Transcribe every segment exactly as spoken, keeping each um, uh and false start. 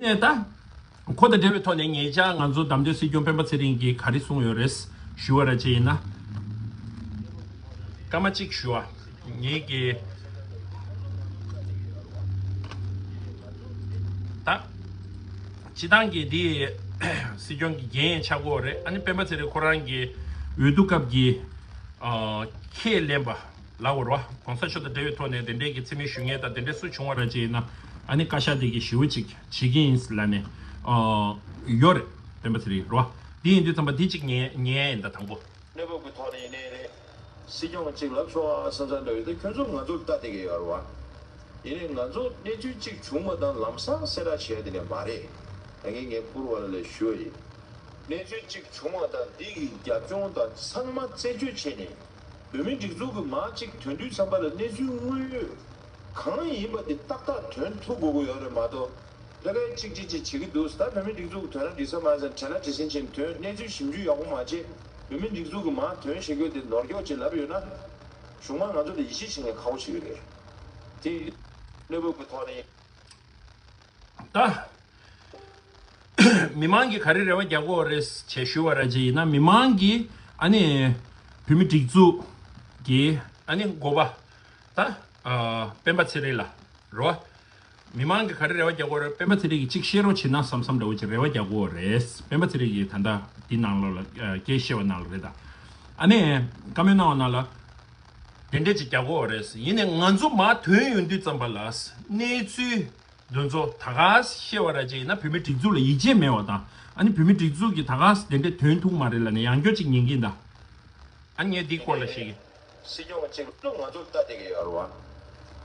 ནས་ད། ཁོ་དང་འབྲེལ་བའི་ཐོག་ནས་ཉེ་ཆར་ང་ཚོ་བདམས་ཐོན་སྲིད་སྐྱོང་སྤེན་པ་ཚེ་རིང་གིས་ག་རེ་གསུངས་ཡོད་རེད་ཞུ་བ་ར་ཅིག་ཡིན་ན། སྐར་མ་གཅིག་ཞུ་བ། ངེད་ཀྱི། ད། སྤྱི་བཏང་གི་འདི་སྲིད་སྐྱོང་གི་འགན་ཆགས་ཀྱི་ཡོད་རེད། ཨ་ནི་སྤེན་པ་ཚེ་རིང་ཁོ་རང་གི་འོས་བསྡུ་སྐབས་ཀྱི་ཨ་ཁས་ལེན་པ་ལབ་དགོས་རེད་བ། གོང་ས་མཆོག་དང་འབྲེལ་བའི་ཐོག་ནས་དེ་འདྲས་ཀྱི་མཚན་སྨད་ཞུ་མཁན་དང་དེ་འདྲས་སུ་བྱུང་བ་ར་ཅིག་ཡིན་ན། ཨ་ནི་བཀའ་ཤག་དེ་གི་ཞེ་པོ་ཅིག་བྱེད་ཀྱི་ཡིན་ལབ་ནས་ཨ་ཡོད་རེད། སྤེན་པ་ཚེ་རིང་རེད་བ། འདི་ཡིན་དུས་ཙམ་པ་འདི་གཅིག་ཉན་ཉན་ཡིན་ད་དང་པོ། གནས་བབ་ཀྱི་ཐོག་ནས་ཡིན་ནའི་རེད། སྲིད་སྐྱོང་གཅིག་ལབ་ཆོག་ཨ་བསམ་བསམ་འདྲ་ཡོད་དེ། ཁྱོད་ཚོ་ང་ཚོར་ལྟ་བསྡད་ཀྱི་ཡོད་རེད་བ། ཡིན་ནའི་ང་ཚོ་གནས་ཚུལ་གཅིག་བྱུང་བ་དང་ལམ་སང་གསལ་བསྒྲགས་བྱས་དེ་ནས་མ་རེད། ད་གིན་ངས་བཀུར་བ་ལ་ལས་ཞུ་བ་ཡིན། གནས་ཚུལ་གཅིག་བྱུང་བ་དང་འདི་གི་རྒྱབ་ལྗོངས་དང་ཚང་མ་རྩད་གཅོད་བྱས་ནས། བོད་མི་སྒྲིག་འཛུགས་ཀྱི་མར་གཅིག་ཐོན་དུས་ཙམ་པ་ལ་གནས་ཚུལ་དངོས་ཡོད་གང་ཡིན་པ་དེ་ཏག་ཏག་ཐོན་ཐུབ་དགོས་ཀྱི་ཡོད་རེད་མ་གཏོགས། ལྷག་པའི་གཅིག་གཅིག་གཅིག་བྱེད་ཀྱི་འདུག་ད་བོད་མི་སྒྲིག་འཛུགས་ཀྱི་དོན་ར་འགྲིག་ས་མ་ཟད་བྲེལ་བ་བྲེལ་ཟིང་ཆེན་དོན་གནས་ཚུལ་ཞིབ་འཇུག་ཡག་པོ་མ་བྱེད། བོད་མི་སྒྲིག་འཛུགས་ཀྱི་མར་དོན་བྱེད་དགོས་དེ་ནོར་འཁྱོག་ཅིག་ལབ་ཡོད་ན། གཞུང་མང་ང་ཚོ་ལ་ཡིད་ཆེས་བྱེད་མཁན་ཁག་པོ་ཞིག་ཡོད་རེད། དེ་གནས་བབ་ཀྱི་ཐོག་ནས། ད། མི་མང་གིས་ག་རེ་རེ་བ་རྒྱག་གི་ཡོད་རེད་ཅེས་ཞུ་བ་ར་ཅིག་ཡིན་ན། མི་མང་གིས་ཨ་ནི་བོད་མི་སྒྲིག་འཛུགས་ཀྱི་ཨ་ནི་འགོ་པ་ད་ཨ་སྤེན་པ་ཚེ་རིང་ལ་རོ། མི་མང་གིས་ག་རེ་རེ་བ་རྒྱག་གི་ཡོད་རེད། སྤེན་པ་ཚེ་རིང་གིས་གཅིག་བཤད་རོགས་བྱེད་ན་བསམ་བསམ་འདྲ་བོ་ཅིག་རེ་བ་རྒྱག་གི་ཡོད་རེད། སྤེན་པ་ཚེ་རིང་གིས་ད་ལྟ་འདི་ནང་ལོགས་ལ་ཨ་སྐད་བཤད་པ་ནང་ལ་རེད་ད། ཨ་ནི་བཀའ་མོལ་གནང་བ་ནང་ལ་དེ་འདྲས་ཅིག་རྒྱག་གི་ཡོད་རེད། ཡིན་ནའི་ང་ཚོ་མར་ཐོན་ཡོང་དུས་ཙམ་པ་ལ་གནས་ཚུལ་འདི་ཚོ་ད་ག་སེ་བཤད་པ་ར་ཅིག་ཡིན་ན། བོད་མི་སྒྲིག་འཛུགས་ལ་ཡིད་ཆེས་མེད་པ་དང་། ཨ་ནི་བོད་མི་སྒྲིག་འཛུགས་ཀྱིས་ད་ག་སེ་དེ་འདྲས་ཐོན་ཐུབ་མ་རེད་ལབ་ནས་ཡང་བསྐྱར་ཅིག་ཉན་གྱི་ཡིན་ད། ཨ་ནི་ངས་འདིའི་སྐོར་ལ་བཤད་ཀྱི། སྲིད་སྐྱོང་གཅིག་ལ་ང་ཚོར་ལྟ་བསྡད་ཀྱི་ཡོད་རེད་བ།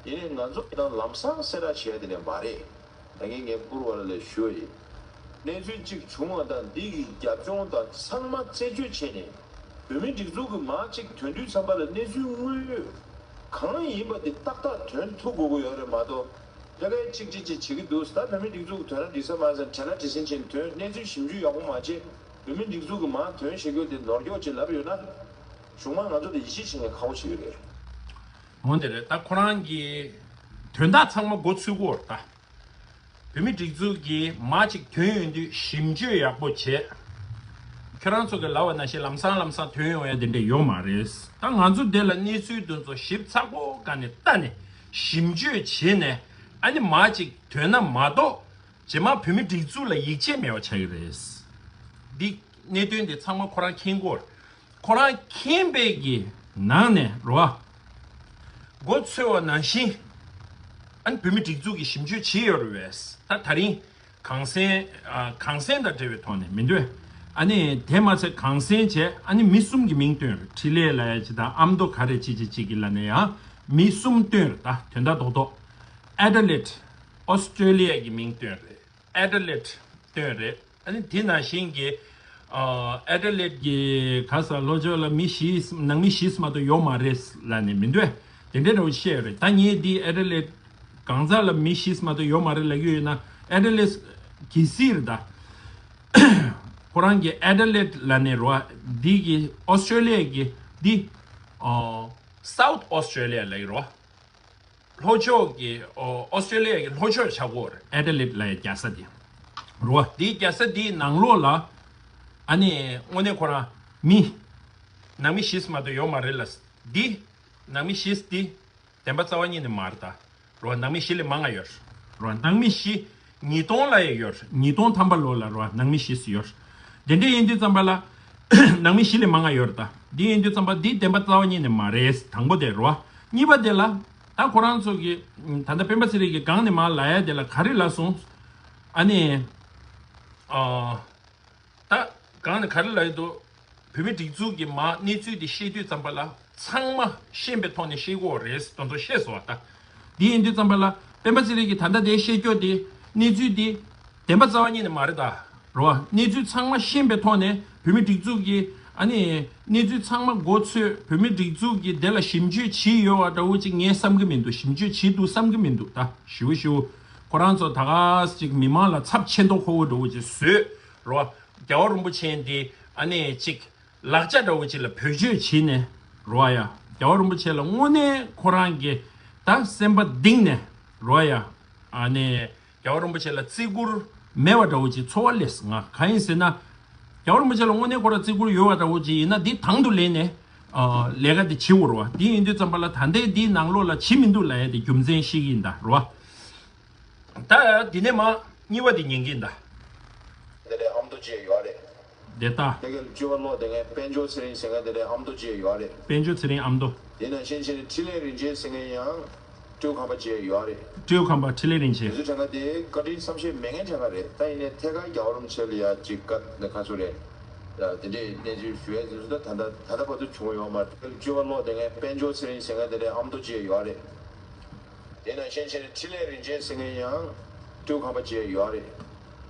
ཡིན་ནའི་ང་ཚོ་དང་ལམ་སང་གསལ་བསྒྲགས་བྱས་དེ་ནས་མ་རེད། ད་གིན་ངས་བཀུར་བ་ལ་ལས་ཞུ་བ་ཡིན། གནས་ཚུལ་གཅིག་བྱུང་བ་དང་འདི་གི་རྒྱབ་ལྗོངས་དང་ཚང་མ་རྩད་གཅོད་བྱས་ནས། བོད་མི་སྒྲིག་འཛུགས་ཀྱི་མར་གཅིག་ཐོན་དུས་ཙམ་པ་ལ་གནས་ཚུལ་དངོས་ཡོད་གང་ཡིན་པ་དེ་ཏག་ཏག་ཐོན་ཐུབ་དགོས་ཀྱི་ཡོད་རེད་མ་གཏོགས། ལྷག་པའི་གཅིག་གཅིག་གཅིག་བྱེད་ཀྱི་འདུག་ད་བོད་མི་སྒྲིག་འཛུགས་ཀྱི་དོན་ར་འགྲིག་ས་མ་ཟད་བྲེལ་བ་བྲེལ་ཟིང་ཆེན་དོན་གནས་ཚུལ་ཞིབ་འཇུག་ཡག་པོ་མ་བྱེད། བོད་མི་སྒྲིག་འཛུགས་ཀྱི་མར་དོན་བྱེད་དགོས་དེ་ནོར་འཁྱོག་ཅིག་ལབ་ཡོད་ན། གཞུང་མང་ང་ཚོ་ལ་ཡིད་ཆེས་བྱེད་མཁན་ཁག་པོ་ཞིག་ཡོད་རེད། འོན་ཏེ་རེད། ད་ཁོ་རང་གི་དོན་དག་ཚང་མ་མགོ་ཚོས་ཀྱི་ཡོད་རེད་ད། བོད་མི་སྒྲིག་འཛུགས་ཀྱི་མར་ཅིག་ཐོན་ཡོང་དུས་ཞིབ་འཇུག་ཡག་པོ་བྱེད། ཁྱོད་རང་ཚོ་གི་ལབ་པ་ནང་བཞིན་ལམ་སང་ལམ་སང་ཐོན་ཡོང་ཡ་དེ་འདྲ་ཡོད་མ་རེད། ད་ང་ཚོ་འདི་ལ་གནས་ཚུལ་འདི་ཚོ་ཞིབ་ཚགས་པོ་སྒང་ནས་ལྟ་ནས་ཞིབ་འཇུག་བྱེད་ནས། ཨ་ནི་མར་ཅིག་ཐོན་ན་མ་གཏོགས། རྗེས་མ་བོད་མི་སྒྲིག་འཛུགས་ལ་ཡིད་ཆེས་མེད་པ་ཆགས་ཀྱི་རེད། འདི་གནད་དོན་འདི་ཚང་མ་ཁོ་རང་མཁྱེན་གྱི་ཡོད་རེད། ཁོ་རང་མཁྱེན་པའི་གི་ནང་ནས་རོ། མགོ་ཚོས་པ་ནང་བཞིན། ཨ་ནི་བོད་མི་སྒྲིག་འཛུགས་ཀྱིས་ཞིབ་འཇུག་བྱས་ཡོད་རེད་པས། ད་ད་རིང་གངས་སེང་ཨ་གངས་སེང་དང་འབྲེལ་བའི་ཐོག་ནས་མི་འདུག་ཨ་ནི་དེ་མ་ཚད་གངས་སེང་བྱས། ཨ་ནི་མི་གསུམ་གྱི་མིང་བཏོན་རེད། འཕྲིན་ལས་ལབ་ཡ་ཅིག་དང་ཨ་མདོ་ག་རེ་ཅིག་ཅིག་ཅིག་གི་ལབ་ནས་ཡང་མི་གསུམ་བཏོན་རེད། ད་དོན་དག་རྡོག་རྡོག་ཨེ་ཌི་ལེཌ། ཨོ་སི་ཀྲོ་ལི་ཡ་གི་མིང་བཏོན་རེད། ཨེ་ཌི་ལེཌ་བཏོན་རེད། ཨ་ནི་དེ་ནང་བཞིན་གྱི་ཨ་ཨེ་ཌི་ལེཌ་གི་ག་ས་ལྷོ་ཕྱོགས་ལ་མི་བཞི་ནང་མི་བཞི་མ་གཏོགས་ཡོད་མ་རེད་ལབ་ནས་མི་འདུག་དེ་འདྲའི་འདྲ་བོ་བཤད་ཡོད་རེད། ད་ངས་འདི་ཨེ་ཌི་ལེཌ་གང་ཟག་ལ་མི་བཞི་མ་གཏོགས་ཡོད་མ་རེད་ལབ་ཀྱི་ཡོད་ན། ཨེ་ཌི་ལེཌ་གལ་སྲིད་རེད་ད། ཁོ་རང་གི་ཨེ་ཌི་ལེཌ་ལབ་ནས་རོ། འདི་གི་ཨོ་སི་ཀྲོ་ལི་ཡ་གི་འདི་ཨ་སའུཐ་ཨོ་སི་ཀྲོ་ལི་ཡ་ལབ་ཀྱི་རོ། ལྷོ་ཕྱོགས་ཀྱི་ཨོ་ཨོ་སི་ཀྲོ་ལི་ཡ་གི་ལྷོ་ཕྱོགས་ཆགས་ཀྱི་ཡོད་རེད། ཨེ་ཌི་ལེཌ་ལབ་ཡ་རྒྱལ་ས་དེ་རོ། དེའི་རྒྱལ་ས་དེའི་ནང་ལོགས་ལ་ཨ་ནི་དངོས་གནས་ཁོ་རང་མི་ནང་མི་བཞི་མ་གཏོགས་ཡོད་མ་རེད་ལ། འདི་ནང་མི་བཞི་འདི་བདེན་པ་རྩ་བ་ཉིད་ནས་མ་རེད་ད། རོ། ནང་མི་བཞི་ལས་མང་ང་ཡོད་རོ། ནང་མི་བཞི་ཉིས་སྟོང་ལ་ཡང་ཡོད། ཉིས་སྟོང་ཐམ་པ་ལོ་ལ་རོ། ནང་མི་བཞི་ཡོད། དེ་འདྲ་ཡིན་དུས་ཙམ་པ་ལ་ནང་མི་བཞི་ལས་མང་ང་ཡོད་རེད་ད། འདི་ཡིན་དུས་ཙམ་པ་འདི་བདེན་པ་རྩ་བ་ཉིད་ནས་མ་རེད། དང་པོ་དེ་རོ། གཉིས་པ་དེ་ལ་ད་ཁོ་རང་ཚོ་གི་ད་ལྟ་སྤེན་པ་ཚེ་རིང་གི་སྒང་ནས་མར་ལབ་ཡ་དེ་ལ་ག་རེ་ལབ་སོང་། ཨ་ནི་ཨ། ད་གང་ནས་ག་རེ་ལབ་ཡོད་འདུག་བོད་མི་སྒྲིག་འཛུགས་ཀྱི་མར་གནས་ཚུལ་འདི་བཤད་དུས་ཙམ་པ་ལ་ཚང་མ་ཤེས་པའི་ཐོག་ནས་བཤད་དགོས་རེད་དོན་ཚོ་བཤད་སོང་བ་ད། འདི་ཡིན་དུས་ཙམ་པ་ལ་སྤེན་པ་ཚེ་རིང་གིས་ད་ལྟ་དེ་བཤད་རྒྱུ་དེ་གནས་ཚུལ་འདི་བདེན་པ་རྩ་བ་ཉིད་ནས་མ་རེད་ད། རོ། གནས་ཚུལ་ཚང་མ་ཤེས་པའི་ཐོག་ནས་བོད་མི་སྒྲིག་འཛུགས་ཀྱི་ཨ་ནི་གནས་ཚུལ་ཚང་མ་མགོ་ཚོས། བོད་མི་སྒྲིག་འཛུགས་ཀྱིས་དེ་ལ་ཞིབ་འཇུག་བྱས་ཡོད་པ་འདྲ་བོ་ཅིག་ངས་བསམ་གྱི་མི་འདུག་ཞིབ་འཇུག་བྱས་འདུག་བསམ་གྱི་མི་འདུག་ད་ཞུ་ཞུ། ཁོ་རང་ཚོ་ད་ག་ཅིག་མི་མང་ལ་ཚབས་ཆེ་མདོག་ཁ་པོ་འདྲ་བོ་ཅིག་བཟོས་རོ། རྒྱལ་བ་རིན་པོ་ཆེ་འདི་ཨ་ནི་ཅིག་ལག་ཆ་འདྲ་བོ་ཅིག་ལ་བེད་སྤྱོད་བྱས་ནས་རོ་ཡ། རྒྱལ་བ་རིན་པོ་ཆེ་ལ་དངོས་གནས་ཁོ་རང་གི་ད་སེམས་པ་གཏིང་ནས་རོ་ཡ། ཨ་ནི་རྒྱལ་བ་རིན་པོ་ཆེ་ལ་བརྩི་བཀུར་ མེད་པ་འདྲ་བོ་ཅིག་ཚོར་བ་སླེབས་ང་། གང་ཡིན་ཟེར་ན། རྒྱལ་བ་རིན་པོ་ཆེ་ལ་དངོས་གནས་ཁོ་རང་བརྩི་བཀུར་ཡོད་པ་འདྲ་བོ་ཅིག་ཡིན་ན་འདི་དང་དུ་ལེན་ནས་ཨ་ལས་ཀ་འདི་བྱེད་དགོས་རེད་བ། འདི་ཡིན་དུས་ཙམ་པ་ལ་ད་ལྟའི་འདིའི་ནང་ལོགས་ལ་བྱེད་མི་འདུག་ལབ་ཡ་དེ་རྒྱུ་མཚན་ཤེས་ཀྱི་ཡིན་ད་རེད་བ། ད་འདི་ནས་མ་གཉིས་པ་འདི་ཉན་གྱི་ཡིན་ད། དེ་ལས་ཨ་མདོ་བཅས་ཡོད་རེད། དེ་ལྟ། དེ་གའི་བཅུ་པ་ལོ་དེ་ངའི་དཔལ་འབྱོར་ཚེ་རིང་ཟེར་མཁན་དེ་ལས་ཨ་མདོ་བཅས་ཡོད་རེད། དཔལ་འབྱོར་ཚེ་རིང་ཨ་མདོ། དེ་ནང་བཞིན་བྱས་ནས་འཕྲིན་ལས་རིན་ཆེན་ཟེར་མཁན་ཡང་སྤྲེའུ་ཁང་པ་བཅས་ཡོད་རེད། སྤྲེའུ་ཁང་པ་འཕྲིན་ལས་རིན་ཆེན། དེ་ཚོ་གྲངས་ཀ་དེ་བཀའ་དྲིན་བསམ་ཤེས་མེད་མཁན་གྲངས་ཀ་རེད། ད་ཡིན་ནའི་ཐད་ཀར་རྒྱལ་བ་རིན་པོ་ཆེ་ལ་ཡ་ཅིག་བཀའ་ནས་ཁ་ཚུགས་རེད། དེ་འདྲའི་གནས་ཚུལ་ཞུ་ཡས་ཚོ་ད་ད་ད་ལྟ་བར་དུ་བྱུང་ཡོད་མ་རེད། བཅུ་པ་ལོ་དེ་ངའི་དཔལ་འབྱོར་ཚེ་རིང་ཟེར་མཁན་དེ་ལས་ཨ་མདོ་བཅས་ཡོད་རེད། དེ་ནང་བཞིན་བྱས་ནས་འཕྲིན་ལས་རིན་ཆེན་ཟེར་མཁན་ཡང་སྤྲེའུ་ཁང་པ་བཅས་ཡོད་རེད།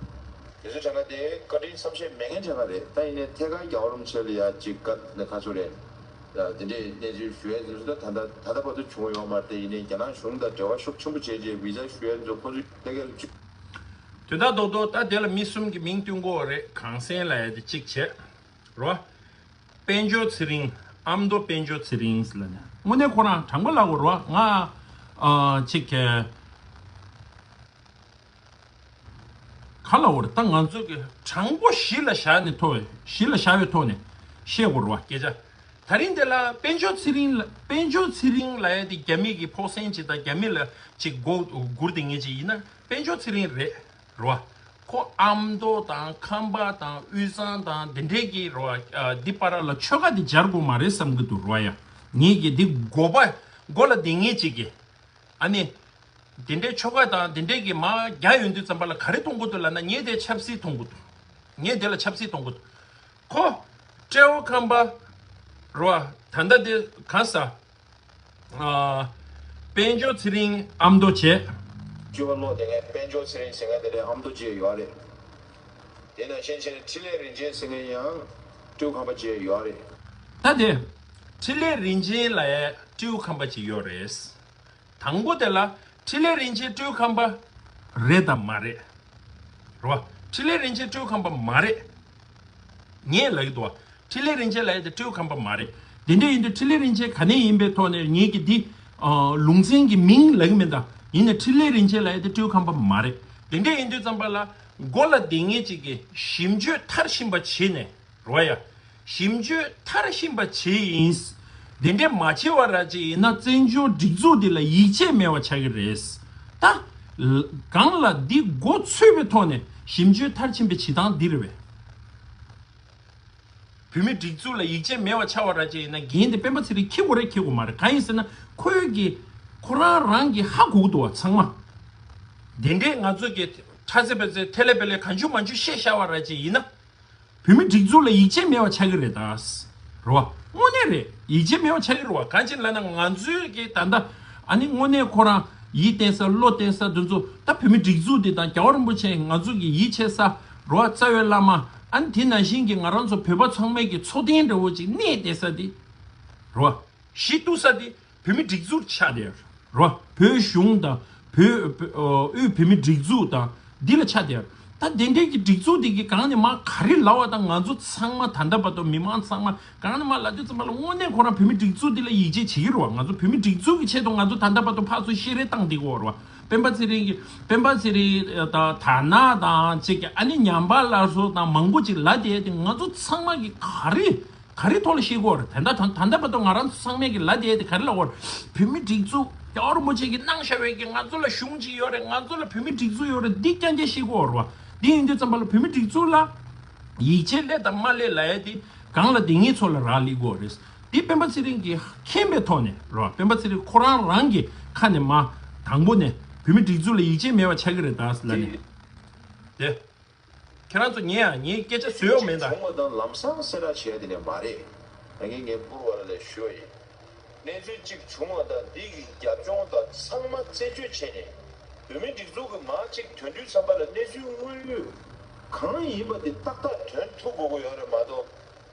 དེ་ཚོ་གྲངས་ཀ་དེ་བཀའ་དྲིན་བསམ་ཤེས་མེད་མཁན་གྲངས་ཀ་རེད། ད་ཡིན་ནའི་ཐད་ཀར་རྒྱལ་བ་རིན་པོ་ཆེ་ལ་ཡ་ཅིག་བཀའ་ནས་ཁ་ཚུགས་རེད། དེ་འདྲའི་གནས་ཚུལ་ཞུ་ཡས་ཚོ་ད་ད་ད་ལྟ་བར་དུ་བྱུང་ཡོད་མ་རེད། དེ་ཡིན་ནའི་རྒྱ་ནག་གཞུང་དང་འབྲེལ་བ་ཤུགས་ཆེན་པོ་བྱས་རྗེས་བི་ཛ་ཞུ་ཡས་ཚོ་ཁོ་ཚོས་ཐད་ཀར་བཅུ། དོན་དག་རྡོག་རྡོག་ད་དེ་ལ་མི་གསུམ་གྱི་མིང་བསྟུན་དགོས་རེད། གངས་སེང་ལབ་ཡ་དེ་གཅིག་བྱས། རོ། དཔལ་འབྱོར་ཚེ་རིང་། ཨ་མདོ་དཔལ་འབྱོར་ཚེ་རིང་ལ་ནི་དངོས་གནས་ཁོ་རང་དྲང་པོ་ལབ་དགོས་རོ། ང་ཨ་ཅིག་ག་ལབ་དགོས་རེད། ད་ང་ཚོ་གི་དྲང་པོ་གཞི་ལ་བཞག་ནས་ཐོག་གཞི་ལ་བཞག་པའི་ཐོག་ནས་བཤད་དགོས་རོ་སྐད་ཆ། ད་རིང་དེ་ལ་དཔལ་འབྱོར་ཚེ་རིང་ལ་དཔལ་འབྱོར་ཚེ་རིང་ལབ་ཡ་དེ་རྒྱ་མི་གི་ཕོགས་སེང་ཅིག་དང་རྒྱ་མི་ལ་ཅིག་མགོ་སྒུར་དེ་ངེས་ཅིག་ཡིན་ན་དཔལ་འབྱོར་ཚེ་རིང་རེད། རོ། ཁོ་ཨ་མདོ་དང་ཁམས་པ་དང་དབུས་གཙང་དང་དེ་འདྲས་ཀྱི་རོ། ཨ་འདི་བར་ལ་ཆོལ་ཁ་འདི་སྦྱར་དགོས་མ་རེད་བསམ་གི་འདུག་རོ་ཡ། ངེད་ཀྱི་འདི་མགོ་པ་མགོ་ལ་བསྡད་མཁན་ཅིག་གིས་ཨ་ནི་དེ་འདྲས་ཆོལ་ཁ་དང་དེ་འདྲས་ཀྱི་མ་རྒྱ་ཡོང་དུས་ཙམ་པ་ལ་ག་རེ་མཐོང་གི་འདུག་ལབ་ན་ངས་དེ་ཆབ་སྲིད་མཐོང་གི་འདུག་ངས་དེ་ལ་ཆབ་སྲིད་མཐོང་གི་འདུག་ཁོ་སྤྲེའུ་ཁམས་པ་རོ། ད་ལྟ་དེ་གང་ཟ། ཨ། དཔལ་འབྱོར་ཚེ་རིང་ཨ་མདོ་བྱས། བཅུ་པ་ལོ་དེ་ངའི་དཔལ་འབྱོར་ཚེ་རིང་ཟེར་མཁན་དེ་ལས་ཨ་མདོ་བཅས་ཡོད་རེད། དེ་ནང་བཞིན་བྱས་ནས་འཕྲིན་ལས་རིན་ཆེན་ཟེར་མཁན་ཡང་སྤྲེའུ་ཁམས་པ་བཅས་ཡོད་རེད། ད་དེ། འཕྲིན་ལས་རིན་ཆེན་ལ་ཡ་སྤྲེའུ་ཁམས་པ་བཅས་ཡོད་རེད། དང་པོ་དེ་ལ་འཕྲིན་ལས་རིན་ཆེན་སྤྲེའུ་ཁམས་པ་རེད་དམ་མ་རེད། རེད་བ། འཕྲིན་ལས་རིན་ཆེན་སྤྲེའུ་ཁམས་པ་མ་རེད། ངས་ལབ་ཀྱི་འདུག་བ། འཕྲིན་ལས་རིན་ཆེན་ལབ་ཡ་དེ་སྤྲེའུ་ཁམས་པ་མ་རེད། དེ་འདྲ་ཡིན་དུས་འཕྲིན་ལས་རིན་ཆེན་ག་ནས་ཡིན་པའི་ཐོག་ནས་ངེད་ཀྱི་འདི་ཨ་ལུང་ཚན་གྱི་མིང་ལབ་ཀྱི་མིན་ད། ཡིན་ནའི་འཕྲིན་ལས་རིན་ཆེན་ལབ་ཡ་དེ་སྤྲེའུ་ཁམས་པ་མ་རེད། དེ་འདྲ་ཡིན་དུས་ཙམ་པ་ལ་མགོ་ལ་བསྡད་མཁན་ཅིག་གིས་ཞིབ་འཇུག་མཐར་ཕྱིན་པ་བྱས་ནས་རེད་བ་ཡ། ཞིབ་འཇུག་མཐར་ཕྱིན་པ་བྱས་ཡིན། དེ་འདྲས་མ་བྱས་པ་ར་ཅིག་ཡིན་ན་བཙན་བྱོལ་སྒྲིག་འཛུགས་འདི་ལ་ཡིད་ཆེས་མེད་པ་ཆགས་ཀྱི་རེད། ད། གང་ལ་འདི་མགོ་ཚོས་པའི་ཐོག་ནས་ཞིབ་འཇུག་མཐར་ཕྱིན་པའི་བྱེད་སྟངས་འདི་རེད་བས། བོད་མི་སྒྲིག་འཛུགས་ལ་ཡིད་ཆེས་མེད་པ་ཆགས་པ་ར་ཅིག་ཡིན་ན་འགན་དེ་སྤེན་པ་ཚེ་རིང་འཁྱེར་དགོས་རེད་འཁྱེར་དགོས་མ་རེད། གང་ཡིན་ཟེར་ན་ཁོའི་གི་ཁོ་རང་རང་གི་ཧ་གོ་གི་འདུག་བ་ཚང་མ། དེ་འདྲས་ང་ཚོ་གི་ཁྲ་ཚེ་པེ་ཚེ་ཐེ་ལེ་པེ་ལེ་གང་བྱུང་མང་བྱུང་བཤད་བཞག་པ་ར་ཅིག་ཡིན་ན། བོད་མི་སྒྲིག་འཛུགས་ལ་ཡིད་ཆེས་མེད་པ་ཆགས་ཀྱི་རེད་ད། རེད་བ། དངོས་གནས་རེད། ཡིད་ཆེས་མེད་པ་ཆགས་ཀྱི་རེད་བ། གང་ཅི་ལབ་ན་ང་ཚོའི་གི་ད་ལྟ་ཨ་ནི་དངོས་གནས་ཁོ་རང་ཡིད་བརྟན་ས་བློ་བརྟན་ས་དེ་ཚོ་ད་བོད་མི་སྒྲིག་འཛུགས་འདི་དང་རྒྱལ་བ་རིན་པོ་ཆེ་ང་ཚོ་གི་ཡིད་ཆེས་ས་རེད་བ། རྩ་བའི་བླ་མ་ཨ་ནི་དེ་ནང་བཞིན་གྱི་ང་རང་ཚོ་བོད་པ་ཚང་མའི་གི་འཚོ་རྟེན་འདྲ་བོ་ཅིག་གནས་བསྡད་ས་དེ་རེད་བ། གཞི་གཏུག་ས་དེ་བོད་མི་སྒྲིག་འཛུགས་ཆགས་བསྡད་ཡོད་རེད། བོད་གཞུང་དང་བོད་བོད་དབུས་བོད་མི་སྒྲིག་འཛུགས་དང་འདི་ལ་ཆགས་བསྡད་ཡོད་རེད། ད་དེ་འདྲའི་གི་སྒྲིག་འཛུགས་དེ་གི་སྒང་ནས་མར་ག་རེ་ལབ་པ་དང་ང་ཚོ་ཚང་མ་ད་ལྟ་བར་དུ་མི་མང་ཚང་མ་སྒང་ནས་མར་ལབ་དུས་ཙམ་པ་ལ་དངོས་གནས་ཁོ་རང་བོད་མི་སྒྲིག་འཛུགས་འདི་ལ་ཡིད་ཆེས་བྱེད་ཀྱི་རེད་བ། ང་ཚོ་བོད་མི་སྒྲིག་འཛུགས་ཀྱི་ཆེད་དུ་ང་ཚོ་ད་ལྟ་བར་དུ་ཕར་ཚུར་བཤད་རེས་བཏང་བསྡད་ཀྱི་ཡོད་རེད་བ། སྤེན་པ་ཚེ་རིང་གི་སྤེན་པ་ཚེ་རིང་དང་དར་ནག་དང་ཅིག་གི་ཨ་ནི་ཉམས་པ་སླར་གསོ་དང་མང་པོ་ཅིག་ལབ་བསྡད་དེ་ང་ཚོ་ཚང་མ་གི་ག་རེ། ག་རེ་ཐོག་ལ་ཤེས་དགོས་རེད། ད་ལྟ་ད་ད་ལྟ་བར་དུ་ང་རང་ཚོ་ཚང་མས་ཀྱི་ལབ་བསྡད་དེ་ག་རེ་ལབ་དགོས་རེད། བོད་མི་སྒྲིག་འཛུགས་རྒྱལ་བ་རིན་པོ་ཆེ་གིས་གནང་བཞག་པའི་གི་ང་ཚོ་ལ་གཞུང་གཅིག་ཡོད་རེད། ང་ཚོ་ལ་བོད་མི་སྒྲིག་འཛུགས་ཡོད་རེད། འདི་རྐྱང་རྐྱང་ཤེས་དགོས་རེད་བ། འདི་ཡིན་དུས་ཙམ་པ་ལ་བོད་མི་སྒྲིག་འཛུགས་ལ་ཡིད་ཆེས་སླེབས་དང་མ་སླེབས་ལབ་ཡ་དེ་སྒང་ལ་དེ་ངེད་ཚོ་ལ་རག་ལས་དགོས་རེད། འདི་སྤེན་པ་ཚེ་རིང་གིས་མཁྱེན་པའི་ཐོག་ནས་རེད་བ། སྤེན་པ་ཚེ་རིང་ཁོ་རང་རང་གི་ཁ་ནས་མ་དང་པོ་ནས་བོད་མི་སྒྲིག་འཛུགས་ལ་ཡིད་ཆེས་མེད་པ་ཆགས་ཀྱི་རེད་ད་ལབ་ནས་དེ། ཁྱེད་རང་ཚོ་ཉན་ཡ། ངས་སྐད་ཆ་བཟོས་ཡོད་མེད་ད། བྱུང་བ་དང་ལམ་སང་གསལ་བསྒྲགས་བྱས་དེ་ནས་མ་རེད། ད་ངས་ངའི་པུར་བ་ལ་ལས་ཞུ་བ་ཡིན། གནས་ཚུལ་གཅིག་བྱུང་བ་དང་འདི་གི་རྒྱབ་ལྗོངས་དང་ཚང་མ་རྩད་གཅོད་བྱས་ནས་བོད་མི་སྒྲིག་འཛུགས་ཀྱི་མང་གཅིག་ཐོན་དུས་ཙམ་པ་ལ་གནས་ཚུལ་དངོས་ཡོད་གང་ཡིན་པ་དེ་ཏག་ཏག་ཐོན་ཐུབ་དགོས་ཀྱི་ཡོད་རེད་མ་གཏོགས་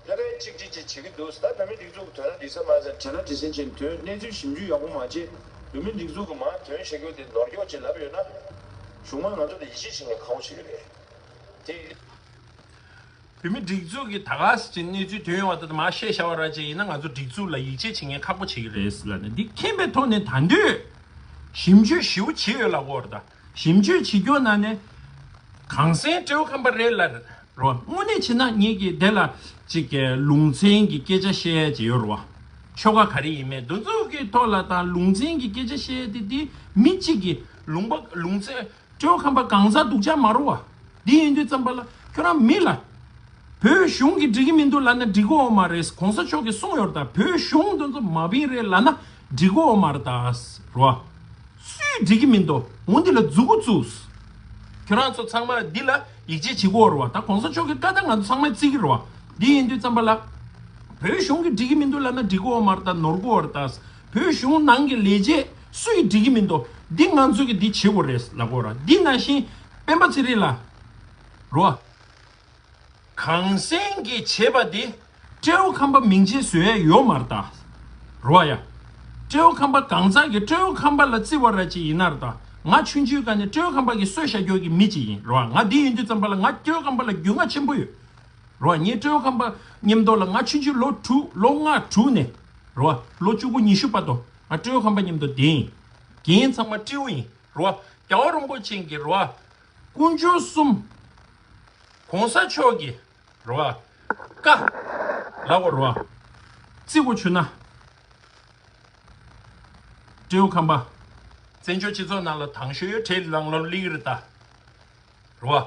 ཕ་གིར་གཅིག་གཅིག་གཅིག་བྱེད་ཀྱི་འདུག་ད་བོད་མི་སྒྲིག་འཛུགས་ཀྱི་དོན་ལ་འགྲིག་ས་མ་ཟད་བྲེལ་བ་བྲེལ་ཟིང་བྱས་ནས་ཐོན། གནས་ཚུལ་ཞིབ་འཇུག་ཡག་པོ་མ་བྱས། བོད་མི་སྒྲིག་འཛུགས་ཀྱི་མང་ཐོན་བྱེད་རྒྱུ་དེ་ནོར་འཁྱོག་ཅིག་ལབ་ཡོད་ན། གཞུང་མང་ང་ཚོ་ལ་ཡིད་ཆེས་བྱེད་མཁན་ཁག་པོ་བྱེད་ཀྱི་རེད། དེ། བོད་མི་སྒྲིག་འཛུགས་ཀྱི་ད་ག་ཟེ་ཅིག་གནས་ཚུལ་ཐོན་ཡོང་བ་དེ་མར་བཤད་བཞག་པ་ར་ཅིག་ཡིན་ན་ང་ཚོ་སྒྲིག་འཛུགས་ལ་ཡིད་ཆེས་བྱེད་མཁན་ཁག་པོ་བྱེད་ཀྱི་རེད་ཟེར་ལབ་ནས་འདི་མཁྱེན་པའི་ཐོག་ནས་ད་འདོད་ཞིབ་འཇུག་ཞིབ་པོ་བྱེད་ཡོད་ལབ་དགོས་རེད་ད། ཞིབ་འཇུག་བྱེད་རྒྱུ་ན་ནས་ གངས་སེང་སྤྲེའུ་ཁམས་པ་རེད་ལ། རོ། དངོས་གནས་བྱས་ན་ངེད་ཀྱི་དེ་ལ་ཅིག་གི་ལུང་ཚན་གྱི་སྐད་ཆ་བཤད་ཡ་ཅིག་ཡོད་རོ། ཆོ་ག་ག་རེ་ཡིན་མིན་འདི་ཚོ་གི་ཐོག་ལ་དང་ལུང་ཚན་གྱི་སྐད་ཆ་བཤད་ཡ་དེ་དེ་མི་གཅིག་གི་ལུང་པ་ལུང་ཚན་སྤྲེའུ་ཁམས་པ་གང་ཟག་སྡུག་ཅག་མ་རོ་བ། འདི་ཡིན་དུས་ཙམ་པ་ལ་ཁྱོད་རང་མི་ལ། བོད་གཞུང་གིས་འགྲིག་གི་མི་འདུག་ལབ་ན་འགྲིག་གི་ཡོད་མ་རེད། གོང་ས་མཆོག་གིས་གསུངས་ཡོད་རེད་ད། བོད་གཞུང་འདི་ཚོ་མ་བིན་རེད་ལབ་ན་འགྲིག་གི་ཡོད་མ་རེད་ད། རོ། སུས་འགྲིག་གི་མི་འདུག་འོ་འདི་ལ་མཛུ་གུ་བཙུགས། ཁྱོད་རང་ཚོ་ཚང་མ་འདི་ལ་ཡིད་ཆེས་བྱེད་དགོས་རེད་བ། ད་གོང་ས་མཆོག་གི་བཀའ་ད་ང་ཚོ་ཚང་མས་བརྩི་གི་རེད་བ། འདི་ཡིན་དུས་ཙམ་པ་ལ། བོད་གཞུང་གིས་འགྲིག་གི་མི་འདུག་ལབ་ན་འགྲིག་གི་ཡོད་མ་རེད་ད། ནོར་གི་ཡོད་རེད་ད། བོད་གཞུང་ནང་གི་ལས་བྱེད་སུས་འགྲིག་གི་མི་འདུག་འདི་ང་ཚོ་གིས་འདི་བྱེད་དགོས་རེད་ལབ་དགོས་ར། འདི་ནང་བཞིན་སྤེན་པ་ཚེ་རིང་ལ། རོ། གངས་སེང་གིས་བྱས་པ་འདི་སྤྲེའུ་ཁམས་པ་མིང་ཆད་བཟོ་ཡ་ཡོད་མ་རེད་ད། རོ་ཡ། སྤྲེའུ་ཁམས་པ་གང་ཟག་གིས་སྤྲེའུ་ཁམས་པ་ལ་བརྩི་བ་ར་ཅིག་ཡིན་ན་རེད་ད། ང་ཆུང་ཆུང་སྒང་ནས་སྤྲེའུ་ཁམས་པ་གི་གསོད་བྱ་རྒྱུ་གི་མི་ཅིག་ཡིན་རོ། ང་འདི་ཡིན་དུས་ཙམ་པ་ལ་ང་སྤྲེའུ་ཁམས་པ་ལ་རྒྱུས་མངའ་ཆེན་པོ་ཡོད། རོ། ངས་སྤྲེའུ་ཁམས་པ་མཉམ་དུ་ལ་ང་ཆུང་ཆུང་ལོ་དྲུག་ལོ་ལྔ་དྲུག་ནས། རོ། ལོ་བཅུ་དགུ་ཉི་ཤུ་བར་དུ་ང་སྤྲེའུ་ཁམས་པ་མཉམ་དུ་བསྡད་ཡིན། རྒན་ཚང་མ་སྤྲེའུ་ཡིན། རོ། རྒྱལ་བ་རིན་པོ་ཆེ་གི་རོ། དཀོན་མཆོག་གསུམ། གོང་ས་མཆོག་གི་རོ། བཀའ། ལབ་དགོས་རོ། བརྩི་དགོས་བྱུང་ན། སྤྲེའུ་ཁམས་པ། བཙན་བྱོལ་སྤྱི་ཚོགས་ནང་ལ་དང་ཤོས་ཡོད་གྲས་ནང་ལ་སླེབས་ཀྱི་རེད་ད། རོ།